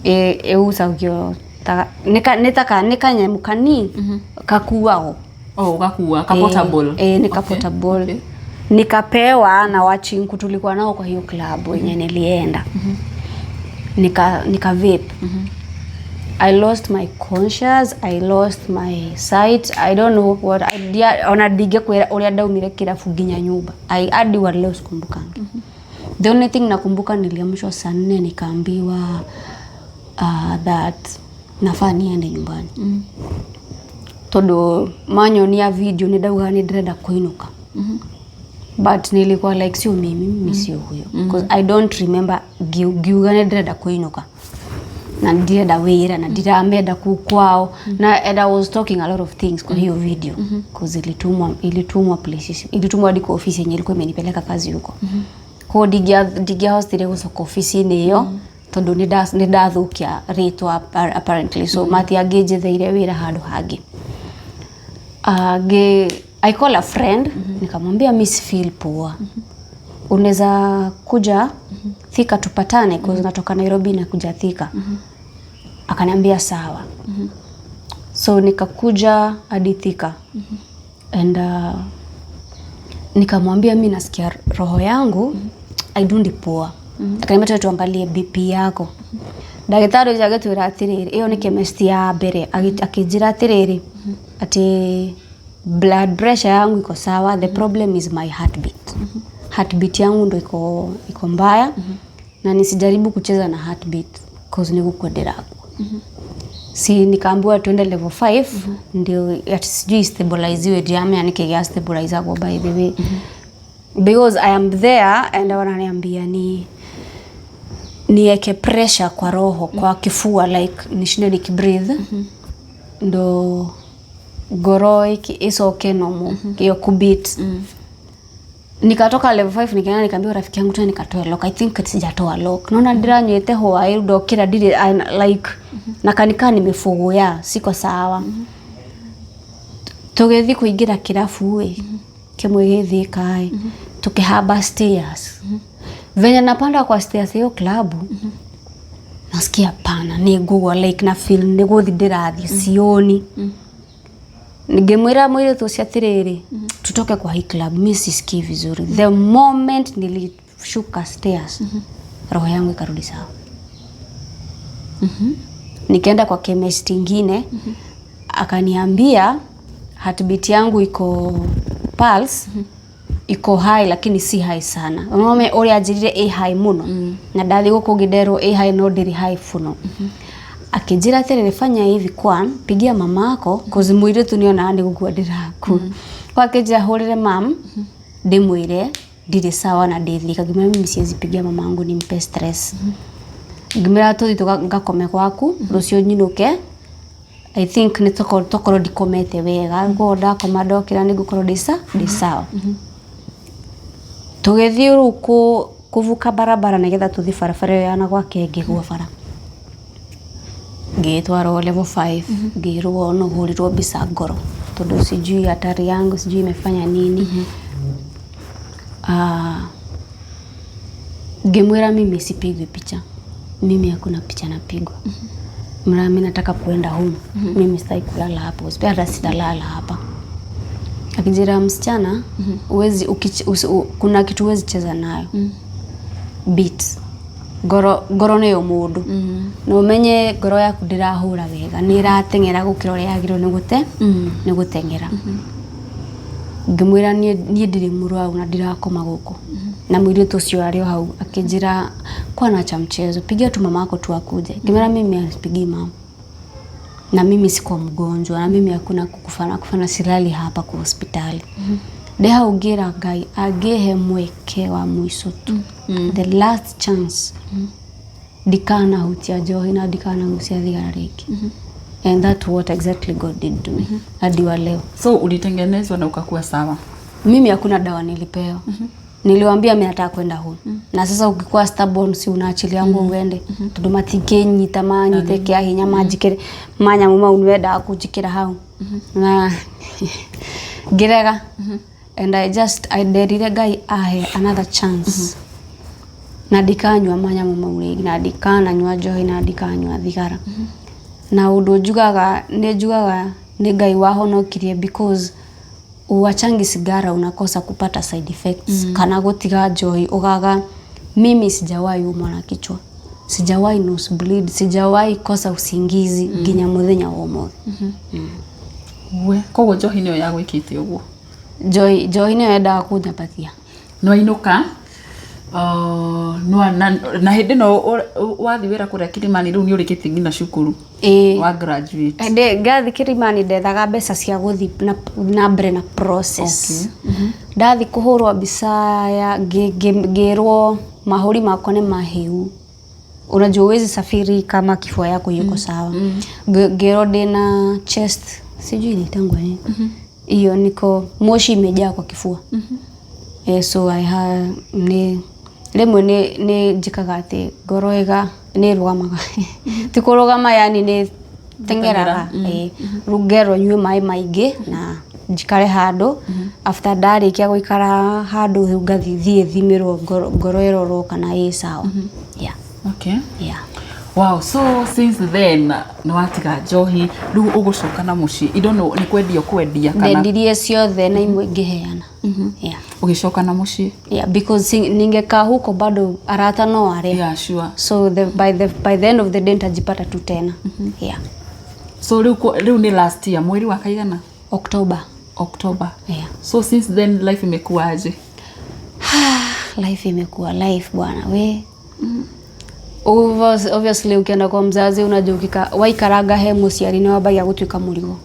Ĩgucagio nĩ kanyamũ kani kakuagwo. Oh, ugakuwa ka portable. Eh, ni ka portable. Nikapewa na wachinku tulikuwa nao kwa hiyo club wenye nilienda. Nika vape. I lost my conscious, I lost my sight. I don't know what I dia, ona ndingĩkwĩra ũrĩa ndaumire kĩrabu nginya nyũmba. I hadi wa leo sikumbukangi. The only thing nakumbuka, niliamshwa saa 4, nikaambiwa that nafaa niende nyumbani. Tondũ manyonia video nĩ ndaugaga nĩ ndĩrenda kũinũka. But nilikuwa like, sio mimi, mimi sio huyo. Because I don't remember ngiuga nĩ ndĩrenda kũinũka na ndirenda wĩra na ndiramenda kuu kwao, na and I was talking a lot of things kwa hiyo video cause ilitumwa places, ilitumwa hadi kwa ofisi yenye ilikuwa imenipeleka kazi huko. Koguo ndingĩahotire gũcoka ofici-inĩ ĩyo tondũ nĩ ndathũkia rĩtwa apparently, so matiangĩnjetheire wĩra handũ hangĩ. I call a friend, nikamwambia, "Mi si feel poa, unaweza kuja Thika tupatane? Cause natoka Nairobi na kuja Thika." Akaniambia sawa. So nikakuja hadi Thika and nikamwambia, "Mi nasikia roho yangu aidundi poa." Akaniambia, "Twende tuangalie BP yako." Ndagĩtarĩ ũcio agĩtwĩra atĩrĩrĩ, ĩyo nĩ chemist ya mbere, akĩnjĩra atĩrĩrĩ atĩ blood pressure yangu iko sawa, the problem is my heartbeat, heartbeat yangu ndo iko mbaya na nisijaribu kucheza na heartbeat cause nĩ gũkua ndĩrakua. Si nikaambiwa tuende level 5 ndio ati sijui stabiliziwe, ndiramenya nĩkĩ gĩa stabilizagwo, by the way, because I am there and wananiambia ni nieke pressure kwa roho, kwa kifua, like nishinde nikibreathe. Ndo ngoro icoke normal, hiyo kubeat. Nikatoka level 5, nikaenda nikaambia rafiki yangu tena nikatoa lock. I think sijatoa lock, naona ndiranywĩte hwaĩ, ndokĩra ndirĩ like na kanika nimefuguya, siko sawa. Tũgĩthiĩ kũingĩra kĩrabu ĩ kĩmwe gĩ Thika ĩ, tukihamba stairs, venye napanda kwa stairs hiyo klabu, nasikia pana nĩ ngũgwa, like na feel nĩ gũthi ndĩrathiĩ, sioni. Ngĩmwĩra mũirĩtu ũcio atĩrĩrĩ, "Tutoke kwa hii club, mi sisikii vizuri." The moment nilishuka stairs, roho yangu ikarudi sawa. Nikaenda kwa chemist ingine, akaniambia heartbeat yangu iko, pulse iko high lakini si high sana. Unaona ũrĩa anjĩrire ĩ high mũno, na ndathiĩ gũkũ ũngĩ nderwo ĩ high no ndĩrĩ high mũno. Akĩnjĩra atĩrĩrĩ, "Fanya hivi, kwan pigia mamako," cause mũirĩtu nĩonaga nĩ gũkua ndĩrakua. Kwa akĩnjĩra hũrĩre mam ndĩmwĩre ndirĩ sawa na ndĩ Thika. Ngĩmwĩra mimi siwezi pigia mamangu nimpe stress. Ngĩmwĩra tũthiĩ ngakome gwaku rũciũ nyinũke. I think nĩ tokorwo ndikomete wega, koguo ndakoma ndokĩra nĩ ngũkorwo ndĩ sawa. Tũgĩthiĩ rĩu kũvuka barabara nĩgetha tũthiĩ barabara ĩyo ya na gwake, ngĩgwa bara, ngĩtwarwo level 5, ngĩrwo no hũrirwo mbica ngoro tondũ sijui hatari yangu, sijui imefanya nini. Ah, ngĩmwĩra mimi sipigwi picha, mimi hakuna picha napigwa. Mra mimi nataka kuenda home, mimi sitaki kulala hapo, hata sitalala hapa. Akijira, "Msichana, uwezi kuna kitu huwezi cheza nayo, beat ngoro, ngoro nĩyo mũndũ na ũmenye ngoro yaku ndĩrahũra wega, nĩ ĩrateng'era gũkĩra ũrĩa yagĩrĩirwo nĩ gũte nĩ gũteng'era." Ngĩmwĩra niĩ ndirĩ mũrwaru na ndirakoma gũkũ. Na mũirĩtu ũcio arĩ o hau akĩnjĩra, "Kwana cha mchezo, pigia tu mamako tu akuje." Ngĩmwĩra mimi sipigii mama na mimi siko mgonjwa na mimi hakuna kukufana kufana, silali hapa kwa hospitali. Ndĩ hau ngĩra Ngai angĩhe mweke wa mũico tu, the last chance, ndikanahutia njohi na ndikanagucia thigara rĩngĩ. And that what exactly God did to me hadi wa leo. So ulitengenezwa na ukakuwa sawa? Mimi hakuna dawa nilipewa. Niliwaambia mimi nataka kwenda home. Na sasa ukikuwa stubborn, si unaachilia ngo uende, tondu matingĩnyita manyite kĩa hinya manjikĩre manyamũ mau nĩwendaga kũnjĩkĩra hau na ngĩrega. And I just I nderire Ngai ahe another chance na ndikanyua manyamũ mau rĩngĩ na ndikananyua njohi na ndikanyua thigara. Na ũndũ njugaga, nĩ njugaga nĩ Ngai wahonokirie, because uwachangi sigara unakosa kupata side effects, kana gũtiga njohi ugaga. Mimi sijawahi umwa na kichwa, sijawahi nosebleed, sijawahi kosa usingizi nginya mũthenya wa ũmũthĩ. We koguo njohi nĩyo yagwĩkĩte ũguo? Njohi, njohi nĩyo yendaga kũnyabatia. Nĩwainũka, na hĩndĩ ĩno wathiĩ wĩra kũrĩa Kilimani, rĩu nĩ ũrĩkĩtie nginya cukuru? Ĩĩ. Wa graduate? Ndĩ ngathi Kilimani ndethaga mbeca cia gũthi na mbere na process. Ndathi kũhũrwo mbica ya ngĩrwo mahũri makwa nĩ mahĩu. Unajua huwezi safiri kama kifua yako yuko sawa. Ngĩrwo ndĩna chest, sijui inaitangwa nini hiyo, niko moshi imejaa kwa kifua. Eh, so I ha nĩ rĩmwe nĩ njĩkaga atĩ ngoro ĩga nĩ ĩrũgamaga, ti kũrũgama, yani nĩ teng'eraga. Ĩĩ, rĩu ngerwo nyue maĩ maingĩ na njikare handũ. After ndarĩkia gũikara handũ, rĩu ngathiĩ thiĩ thimĩrwo ngoro, ngoro ĩrorwo kana ĩ sawa, yeah. Yeah. Wow, so since then nĩ watiga njohi, rĩu ũgũcoka na mũciĩ, indo nĩ kwendia ũkwendia kana? Ndendirie ciothe na imwe ngĩheana, yeah. Ũgĩcoka na mũciĩ? Yeah, because ningekaa huko bado arata no arĩa. So by the end of the day nitajipata tu tena, yeah. So rĩu nĩ last year mweri wa kaigana? October. October. Yeah. So since then life imekuwaje? Life imekuwa life, bwana we. Obviously ukienda kwa mzazi, unajua ukika waikaranga he mũciari nĩ wambagia gũtuĩka mũrigo.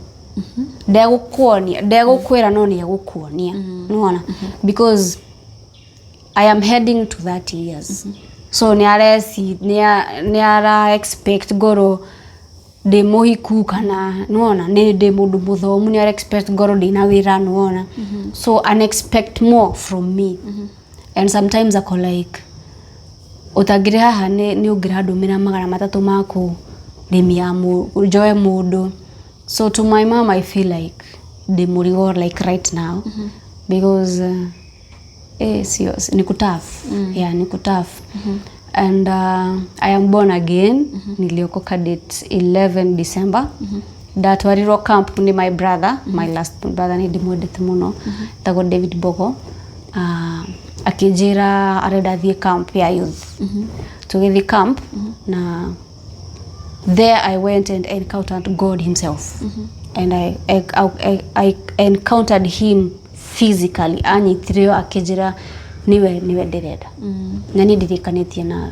Ndegũkuonia, ndegũkwĩra, no nĩ egũkuonia, nĩwona, because I am heading to 30 years, so nĩ areci nĩ ara expect ngorwo. Ndĩ mũhiku kana nĩwona nĩ ndĩ mũndũ mũthomu, nĩ ara expect ngorwo ndĩna wĩra, nĩwona. So an expect more from me, and sometimes ako like ũtangĩrĩ haha nĩ ũngĩrandũmĩra 300 ma kũrĩmia njoe mũndũ. So to my mom I feel like ndĩ mũrigo like right now because sio ni kutough. Yeah, ni kutough. And I am born again. Niliokoka date 11 December. Ndatwarirwo camp ni my brother, my last brother, nĩ ndĩmwendete mũno, tagwo David Bogo. Akĩnjĩra arenda thiĩ camp ya youth. Tũgĩthiĩ camp na there I went and encountered God himself. And I encountered him physically. Anyitire akĩnjĩra, "Niwe ndĩrenda na niĩ ndirĩkanĩtie nawe."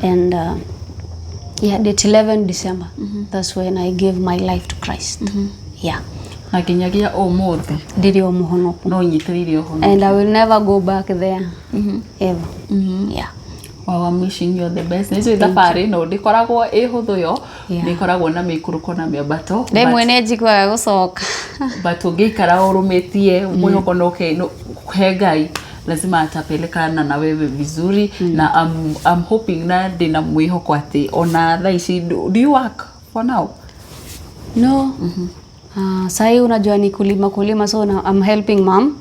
And yeah, date 11 December, that's when I gave my life to Christ. Yeah. Na nginyagia ũmũthĩ Ndĩrĩ o mũhonoku. No nyitĩrĩire ũhonoku. And I will never go back there ever. Yeah. Wow, I'm wishing you all the best. Nĩ njũĩ thabarĩ no ndĩkoragwo ĩ hũthũ yo. Nĩ ĩkoragwo na mĩikũrũko na mĩambato. Rĩmwe nĩ njiguaga gũcoka. But ũngĩikara ũrũmĩtie mwĩhoko no he Ngai, lazima atapelekana na wewe vizuri. Na I'm hoping na ndĩna mwĩhoko atĩ ona thaa ici, do you work for now? No. Sahii unajua ni kulima kulima, so na, I'm helping mom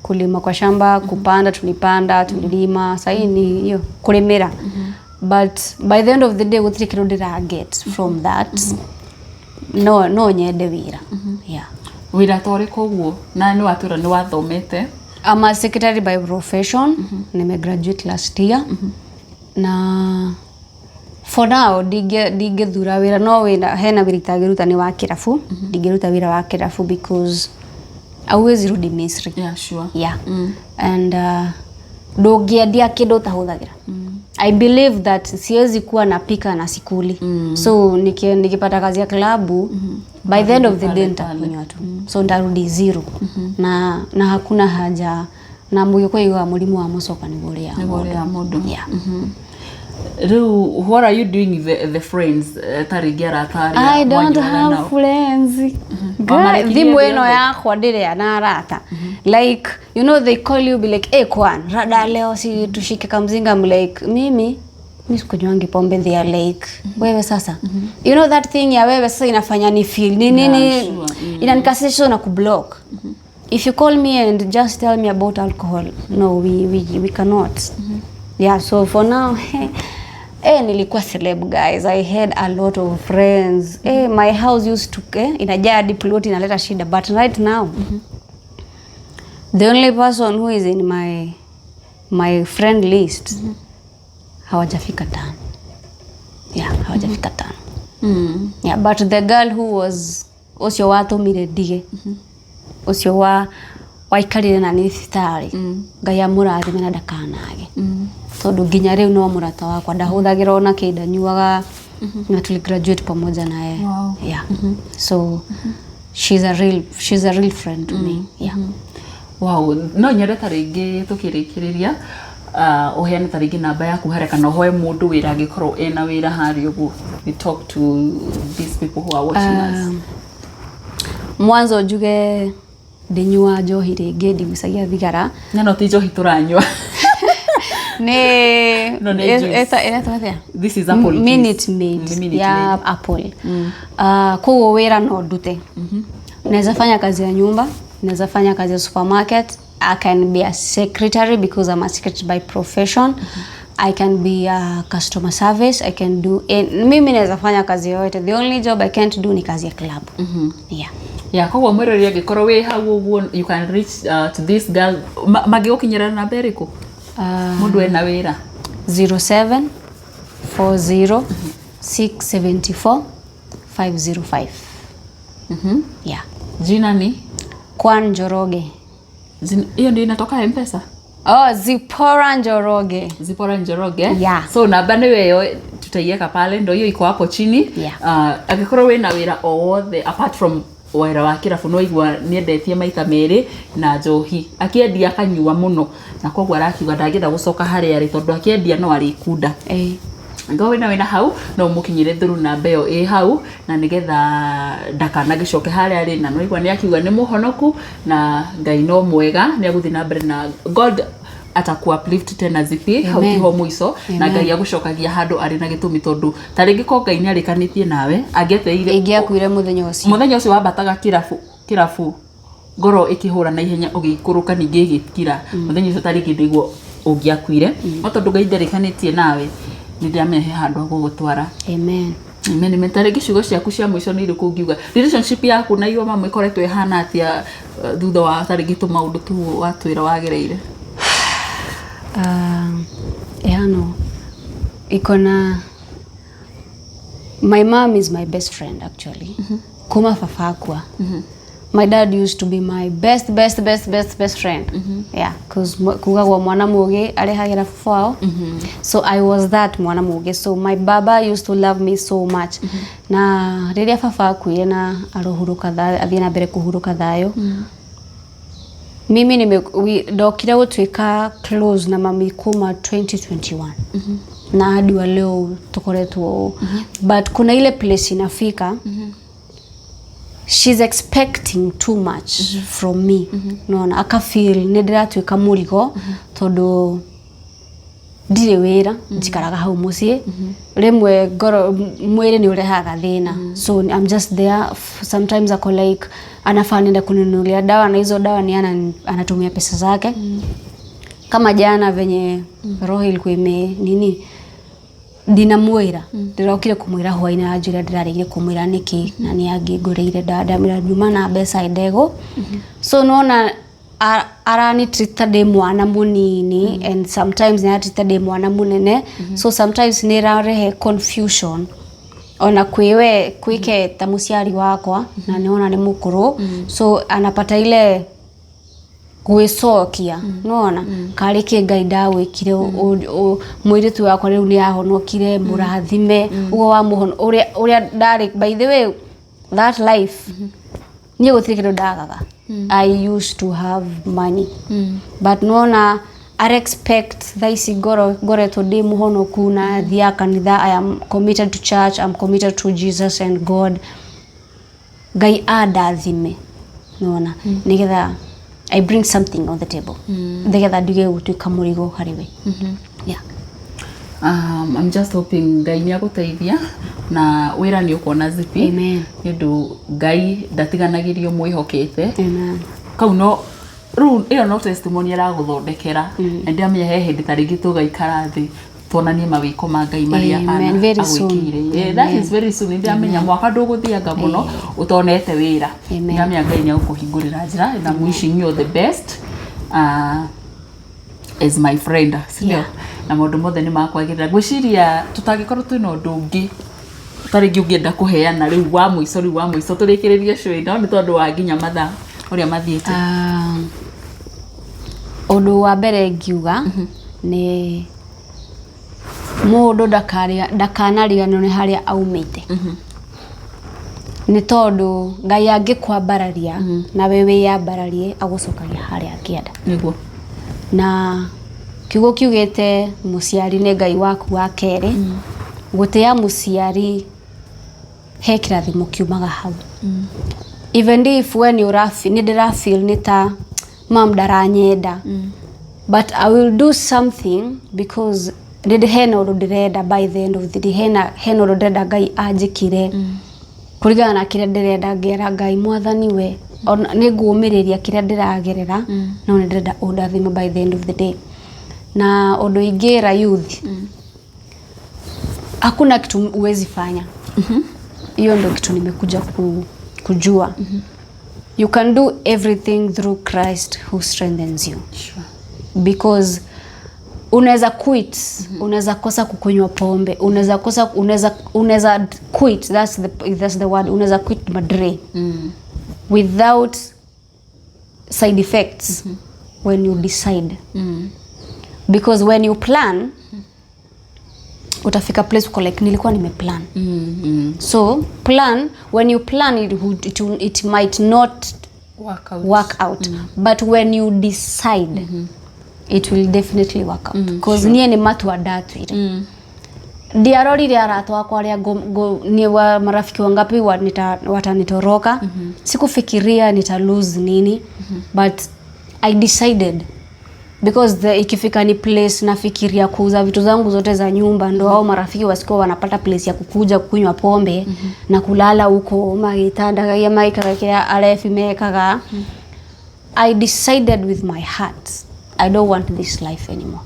kulima kwa shamba, kupanda, tulipanda, tulilima. Sahii ni hiyo kulimira, but by the end of the day gũtirĩ kĩndũ ndĩra get from that. No nyende wĩra, yeah. Wĩra ta ũrĩkũ ũguo, na nĩ watwĩra nĩ wathomete? I'm a secretary by profession. Nimegraduate last year. Na for now ndingĩthura wĩra, no wĩra hena wĩra itangĩruta nĩ wa kĩrabu. Ndingĩruta wĩra wa kĩrabu because hauwezi rudi Misri. Yeah. And ndũngĩendia kĩndũ ũtahũthagĩra. I believe that siwezi kuwa napika na sikuli. So nikipata kazi ya klabu, by the end of the day Pale, pale. nitakunywa tu. So ndarudi zero. Na hakuna haja na mũgĩkũyũ wa mũrimũ wa mũcoka nĩguo ũrĩa Nĩguo ũrĩa mũndũ. Yeah. Rĩu what are you doing with the friends, ta rĩngĩ arata arĩa I don't mwanyuaga have nao? friends. Wamarekirie Thimũ thĩ ĩno othe? Yakwa ndĩrĩa na arata. Like, they call you, be like, "Hey, Kwan, rada leo si tushike kamzinga?" I'm like, "Mimi mi sikunywangi pombe." They are like, "Wewe sasa." You know that thing ya "wewe sasa" inafanya ni feel ni nini? Yeah, sure. Inanikasirisha na kublock. If you call me and just tell me about alcohol, no, we cannot. Yeah, so for now, nilikuwa celeb, guys. I had a lot of friends. My house used to inajaa hadi plot inaleta shida, but right now the only person who is in my friend list hawajafika tano. Yeah, hawajafika tano. Yeah, but the girl who was ũcio watũmire ndige, ũcio wa waikarire na niĩ thibitarĩ, Ngai amũrathime na ndakanage, tondũ nginya rĩu no mũrata wakwa, ndahũthagĩra ona kĩ, ndanyuaga, na tuli graduate pamoja naye. Yeah, so she's a real friend to me, yeah. Wow, no nyende ta rĩngĩ tũkĩrĩkĩrĩria ũheane ta rĩngĩ namba yaku harĩa kana ũhoe mũndũ wĩra angĩkorwo ena wĩra harĩa ũguo. We talk to these people who are watching us. Mwanzo njuge ndinyua njohi rĩngĩ, ndigucagia thigara. Na no ti njohi tũranyua. Nĩ No, nĩ juice. Ĩretwo atĩa? This is apple juice. Minute Maid. Ni Minute ya Maid. Apple. Koguo wĩra no ndute. Naweza fanya kazi ya nyumba, naweza fanya kazi ya supermarket. I can be a secretary because I'm a secretary by profession. I can be a customer service. I can do mimi naweza fanya kazi yoyote. The only job I can't do ni kazi ya club. Yeah. Ya, koguo mwĩroreri angĩkorwo wĩ hau ũguo, you can reach to this girl. Mangĩgũkinyĩra na namba ĩrĩkũ mũndũ ena wĩra? 07 40 674 505. Yeah. Jina ni? Kwan Njoroge. Hiyo ndio inatoka Mpesa? Oh, Zipora Njoroge. Zipora Njoroge. Yeah. So namba nĩ weyo, tutaiweka pale, ndo hiyo iko hapo chini. Yeah. Angĩkorwo wĩna wĩra o wothe apart from wĩra wa kĩrabu, no igua nĩendetie maita merĩ na njohi akĩendia akanyua mũno, na koguo arakiuga ndangĩenda gũcoka harĩa arĩ tondũ akĩendia no arĩkunda. Ngo wĩna wĩna hau no ũmũkinyĩre through namba ĩyo ĩ hau, na nĩgetha ndakanagĩcoke harĩa arĩ, na nĩwaigua nĩ akiuga nĩ mũhonoku na Ngai no mwega, nĩ agũthiĩ na mbere na God ataku uplift tena zipi hau Amen. tiho mũico, na Amen. Ngai agũcokagia handũ arĩ na gĩtũmi, tondũ ta rĩngĩ ko Ngai nĩ arĩkanĩtie nawe angĩetereire Ingĩakuire mũthenya ũcio. Mũthenya ũcio wambataga kĩrabu kĩrabu ngoro ĩkĩhũra na ihenya, ũgĩikũrũka ningĩ ĩgĩkira, mũthenya ũcio tarĩngĩ nĩguo ũngĩakuire, no tondũ Ngai ndarĩkanĩtie nawe, nĩ ndĩramenya he handũ agũgũtwara. Amen. Amen, amen. Ta rĩngĩ ciugo ciaku cia mũico nĩ irĩkũ ũngiuga? Relationship yaku na your mama ĩkoretwo ĩhana atĩa, thutha wa ta rĩngĩ tũmaũndũ tũu watwĩra wagereire? Ihano iko na my mom is my best friend actually. Kuma baba akua, my dad used to be my best best best best best friend, yeah, cause kugagwo mwana mugi arehagĩra baba wao, so I was that mwana mugi. So my baba used to love me so much, na rĩrĩa baba akuire na arohurũka thayũ, athiĩ na mbere kũhurũka thayũ, mimi ndokire gũtuĩka close na mami kuma 2021 na hadi wa leo tukoretwo, but kuna ile place inafika she's expecting too much from me, nona akafeel nĩ ndĩratuĩka mũrigo tondũ ndirĩ wĩra, njikaraga hau mũciĩ, rĩmwe ngoro mwĩrĩ nĩ ũrehaga thĩna, so I'm just there. Sometimes ako like anafaa niende kuninunulia dawa, na hizo dawa ni anatumia pesa zake. Kama jana venye roho ilikuwa ime nini, ndinamwĩra, ndĩrokire kũmwĩra hwainĩ, anjĩra ndĩraregire kũmwĩra nĩkĩ, na nĩ angĩngũrĩire ndawa, ndamwĩra nyuma na mbeca ndego. So nona arani treat ta ndĩ mwana mũnini, and sometimes nĩ aratreat ta ndĩ mwana mũnene, so sometimes nĩ ĩrarehe confusion ona kwĩwe kwĩke ta mũciari wakwa, na nĩona nĩ mũkũrũ, so anapata ile gwĩcokia, nona karĩ kĩ Ngai ndagwĩkire, mũirĩtu wakwa rĩu nĩ ahonokire, mũrathime ũguo wa mũhono ũrĩa ũrĩa ndarĩ. By the way, that life niĩ gũtirĩ kĩndũ ndagaga. I used to have money, but nona I expect thaa ici ngoro ngoretwo ndĩ mũhonoku na thiaga kanitha. I am committed to church, I'm committed to Jesus and God. Ngai andathime, nona nigetha I bring something on the table, nigetha ndige gũtuĩka mũrigo harĩ we, yeah. I'm just hoping Ngai nĩ agũteithia na wĩra nĩ ũkuona zipi. Amen. Nĩ ũndũ Ngai ndatiganagĩrio mwĩhokete. Amen. Kau no rĩu ĩyo no testimony aragũthondekera, na ndĩramenya he hĩndĩ ta rĩngĩ tũgaikara thĩ tuonanie mawĩko ma Ngai marĩa Amen. Very soon. agwĩkĩire. Yeah, that is very soon. Nĩndĩramenya mwaka ndũgũthianga mũno ũtonete wĩra. Amen. Nĩndĩramenya Ngai nĩ agũkũhingũrĩra njĩra, and I'm wishing you all the best as my friend, sindio? Yeah. Na maũndũ mothe nĩ makwagĩrĩra. Ngwĩciria tũtangĩkorwo twĩna ũndũ ũngĩ ta rĩngĩ ũngĩenda kũheana rĩu wa mũico, rĩu wa mũico tũrĩkĩrĩrie show ĩno, nĩ tondũ wa nginya mathaa ũrĩa mathiĩte. Ũndũ wa mbere ngiuga nĩ mũndũ ndakanariganĩrwo nĩ harĩa aumĩte, nĩ tondũ Ngai angĩkwambararia nawe wĩyambararie, agũcokagia harĩa angĩenda. Na kiugo kiugĩte mũciari nĩ Ngai waku wa kerĩ. Gũtĩa mũciari he kĩrathimo kiumaga hau. Even if we nĩ ũra nĩ ndĩra feel nĩ ta mam ndaranyenda, but I will do something because nĩ hena ũndũ ndĩrenda. By the end of the day hena ũndũ ndĩrenda Ngai anjĩkire kũringana na kĩrĩa ndĩrenda. Ngera Ngai, Mwathani, we ona nĩ ngũmĩrĩria kĩrĩa ndĩragerera, no nĩ ndĩrenda ũndathime by the end of the day. Na ũndũ ingĩra youth, hakuna kitu huwezi fanya. Hiyo ndo kitu nimekuja kujua. You can do everything through Christ who strengthens you. Because unaweza quit, unaweza kosa kukunywa pombe, unaweza kosa, unaweza quit, that's the word, unaweza quit madre without side effects when you decide, because when you plan utafika place uko like, nilikuwa nimeplan. So plan. When you plan it, it might not Work out. Work out, but when you decide it will definitely work out, because niĩ nĩ matua ndatuire. Ndiarorire arata akwa aria ni wa marafiki wangapi watanitoroka. Sikufikiria nita lose nini, but I decided because ikifika ni place nafikiria kuuza vitu zangu zote za nyumba ndo hao marafiki wasikuwa wanapata place ya kukuja kunywa pombe na kulala huko magitanda maikaraga kiria arebi mekaga. I decided with my heart I don't want this life anymore,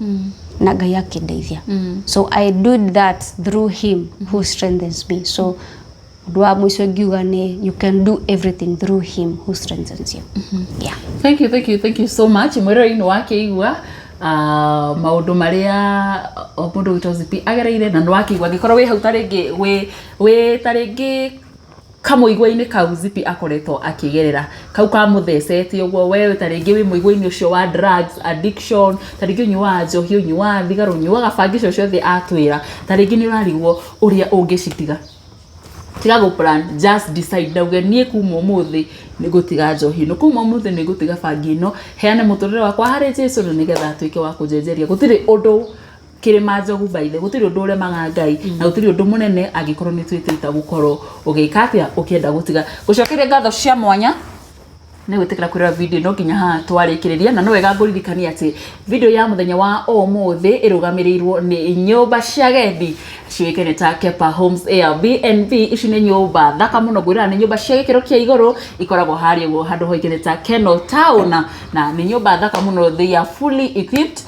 na Ngai akĩndeithia. So I did that through him who strengthens me. So ũndũ wa mũico ingiuga nĩ you can do everything through him who strengthens you, yeah. Thank you, thank you, thank you so much. Mwĩroreri wakĩigua maũndũ marĩa mũndũ gwĩtwo Zipi agereire, na nĩ wakĩigua angĩkorwo wĩ hau ta rĩngĩ wĩ ta rĩngĩ kamũigua-inĩ kau Zipi akoretwo akĩgerera kau kamũthecete ũguo. We ta rĩngĩ wĩ mũigua-inĩ ũcio wa drugs addiction, ta rĩngĩ ũnyuaga njohi, ũnyuaga thigara, ũnyuaga bangi, icio ciothe atwĩra, ta rĩngĩ nĩ ũrarigwo ũrĩa ũngĩcitiga, tiga gũ plan, just decide na uge, "Niĩ kuma ũmũthĩ nĩ ngũtiga njohi ĩno, kuma ũmũthĩ nĩ ngũtiga bangi ĩno, heane mũtũrĩre wakwa harĩ Jesu na nĩgetha atuĩke wa kũnjenjeria." Gũtirĩ ũndũ kĩrĩma njogu baithe, gũtirĩ ũndũ ũremaga Ngai, na gũtirĩ ũndũ mũnene angĩkorwo nĩ twĩtĩte gũkorwo ũgĩka atĩa, ũkĩenda gũtiga. Gũcokeria ngatho cia mwanya nĩ gwĩtĩkĩra kwĩrora video ĩno nginya haha twarĩkĩrĩria, na no wega ngũririkania atĩ video ya mũthenya wa ũmũthĩ ĩrũgamĩrĩirwo nĩ nyũmba cia gendi ciũĩkaine ta Kepa Homes Airbnb. Ici nĩ nyũmba thaka mũno, ngwĩraga nĩ nyũmba cia gĩkĩro kĩa igũrũ, ikoragwo harĩa ũguo handũ hoĩkaine ta Kenol Town, na nĩ nyũmba thaka mũno. They are fully equipped,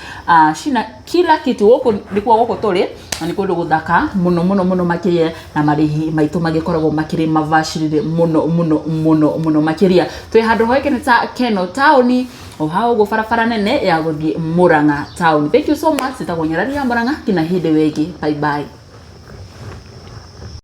cina kila kitu. Gũkũ nĩkuo gũkũ tũrĩ, na nĩ kũndũ gũthaka mũno mũno mũno makĩria, na marĩhi maitũ magĩkoragwo makĩrĩ mabacĩrĩre mũno mũno mũno mũno makĩria. Twĩ handũ hoĩkaine ta Kenol Town, o hau ũguo barabara nene ya gũthiĩ Murang'a town. Thank you so much. Ĩtagwo Nyarari ya Murang'a. Nginya hĩndĩ wengĩ, bye bye.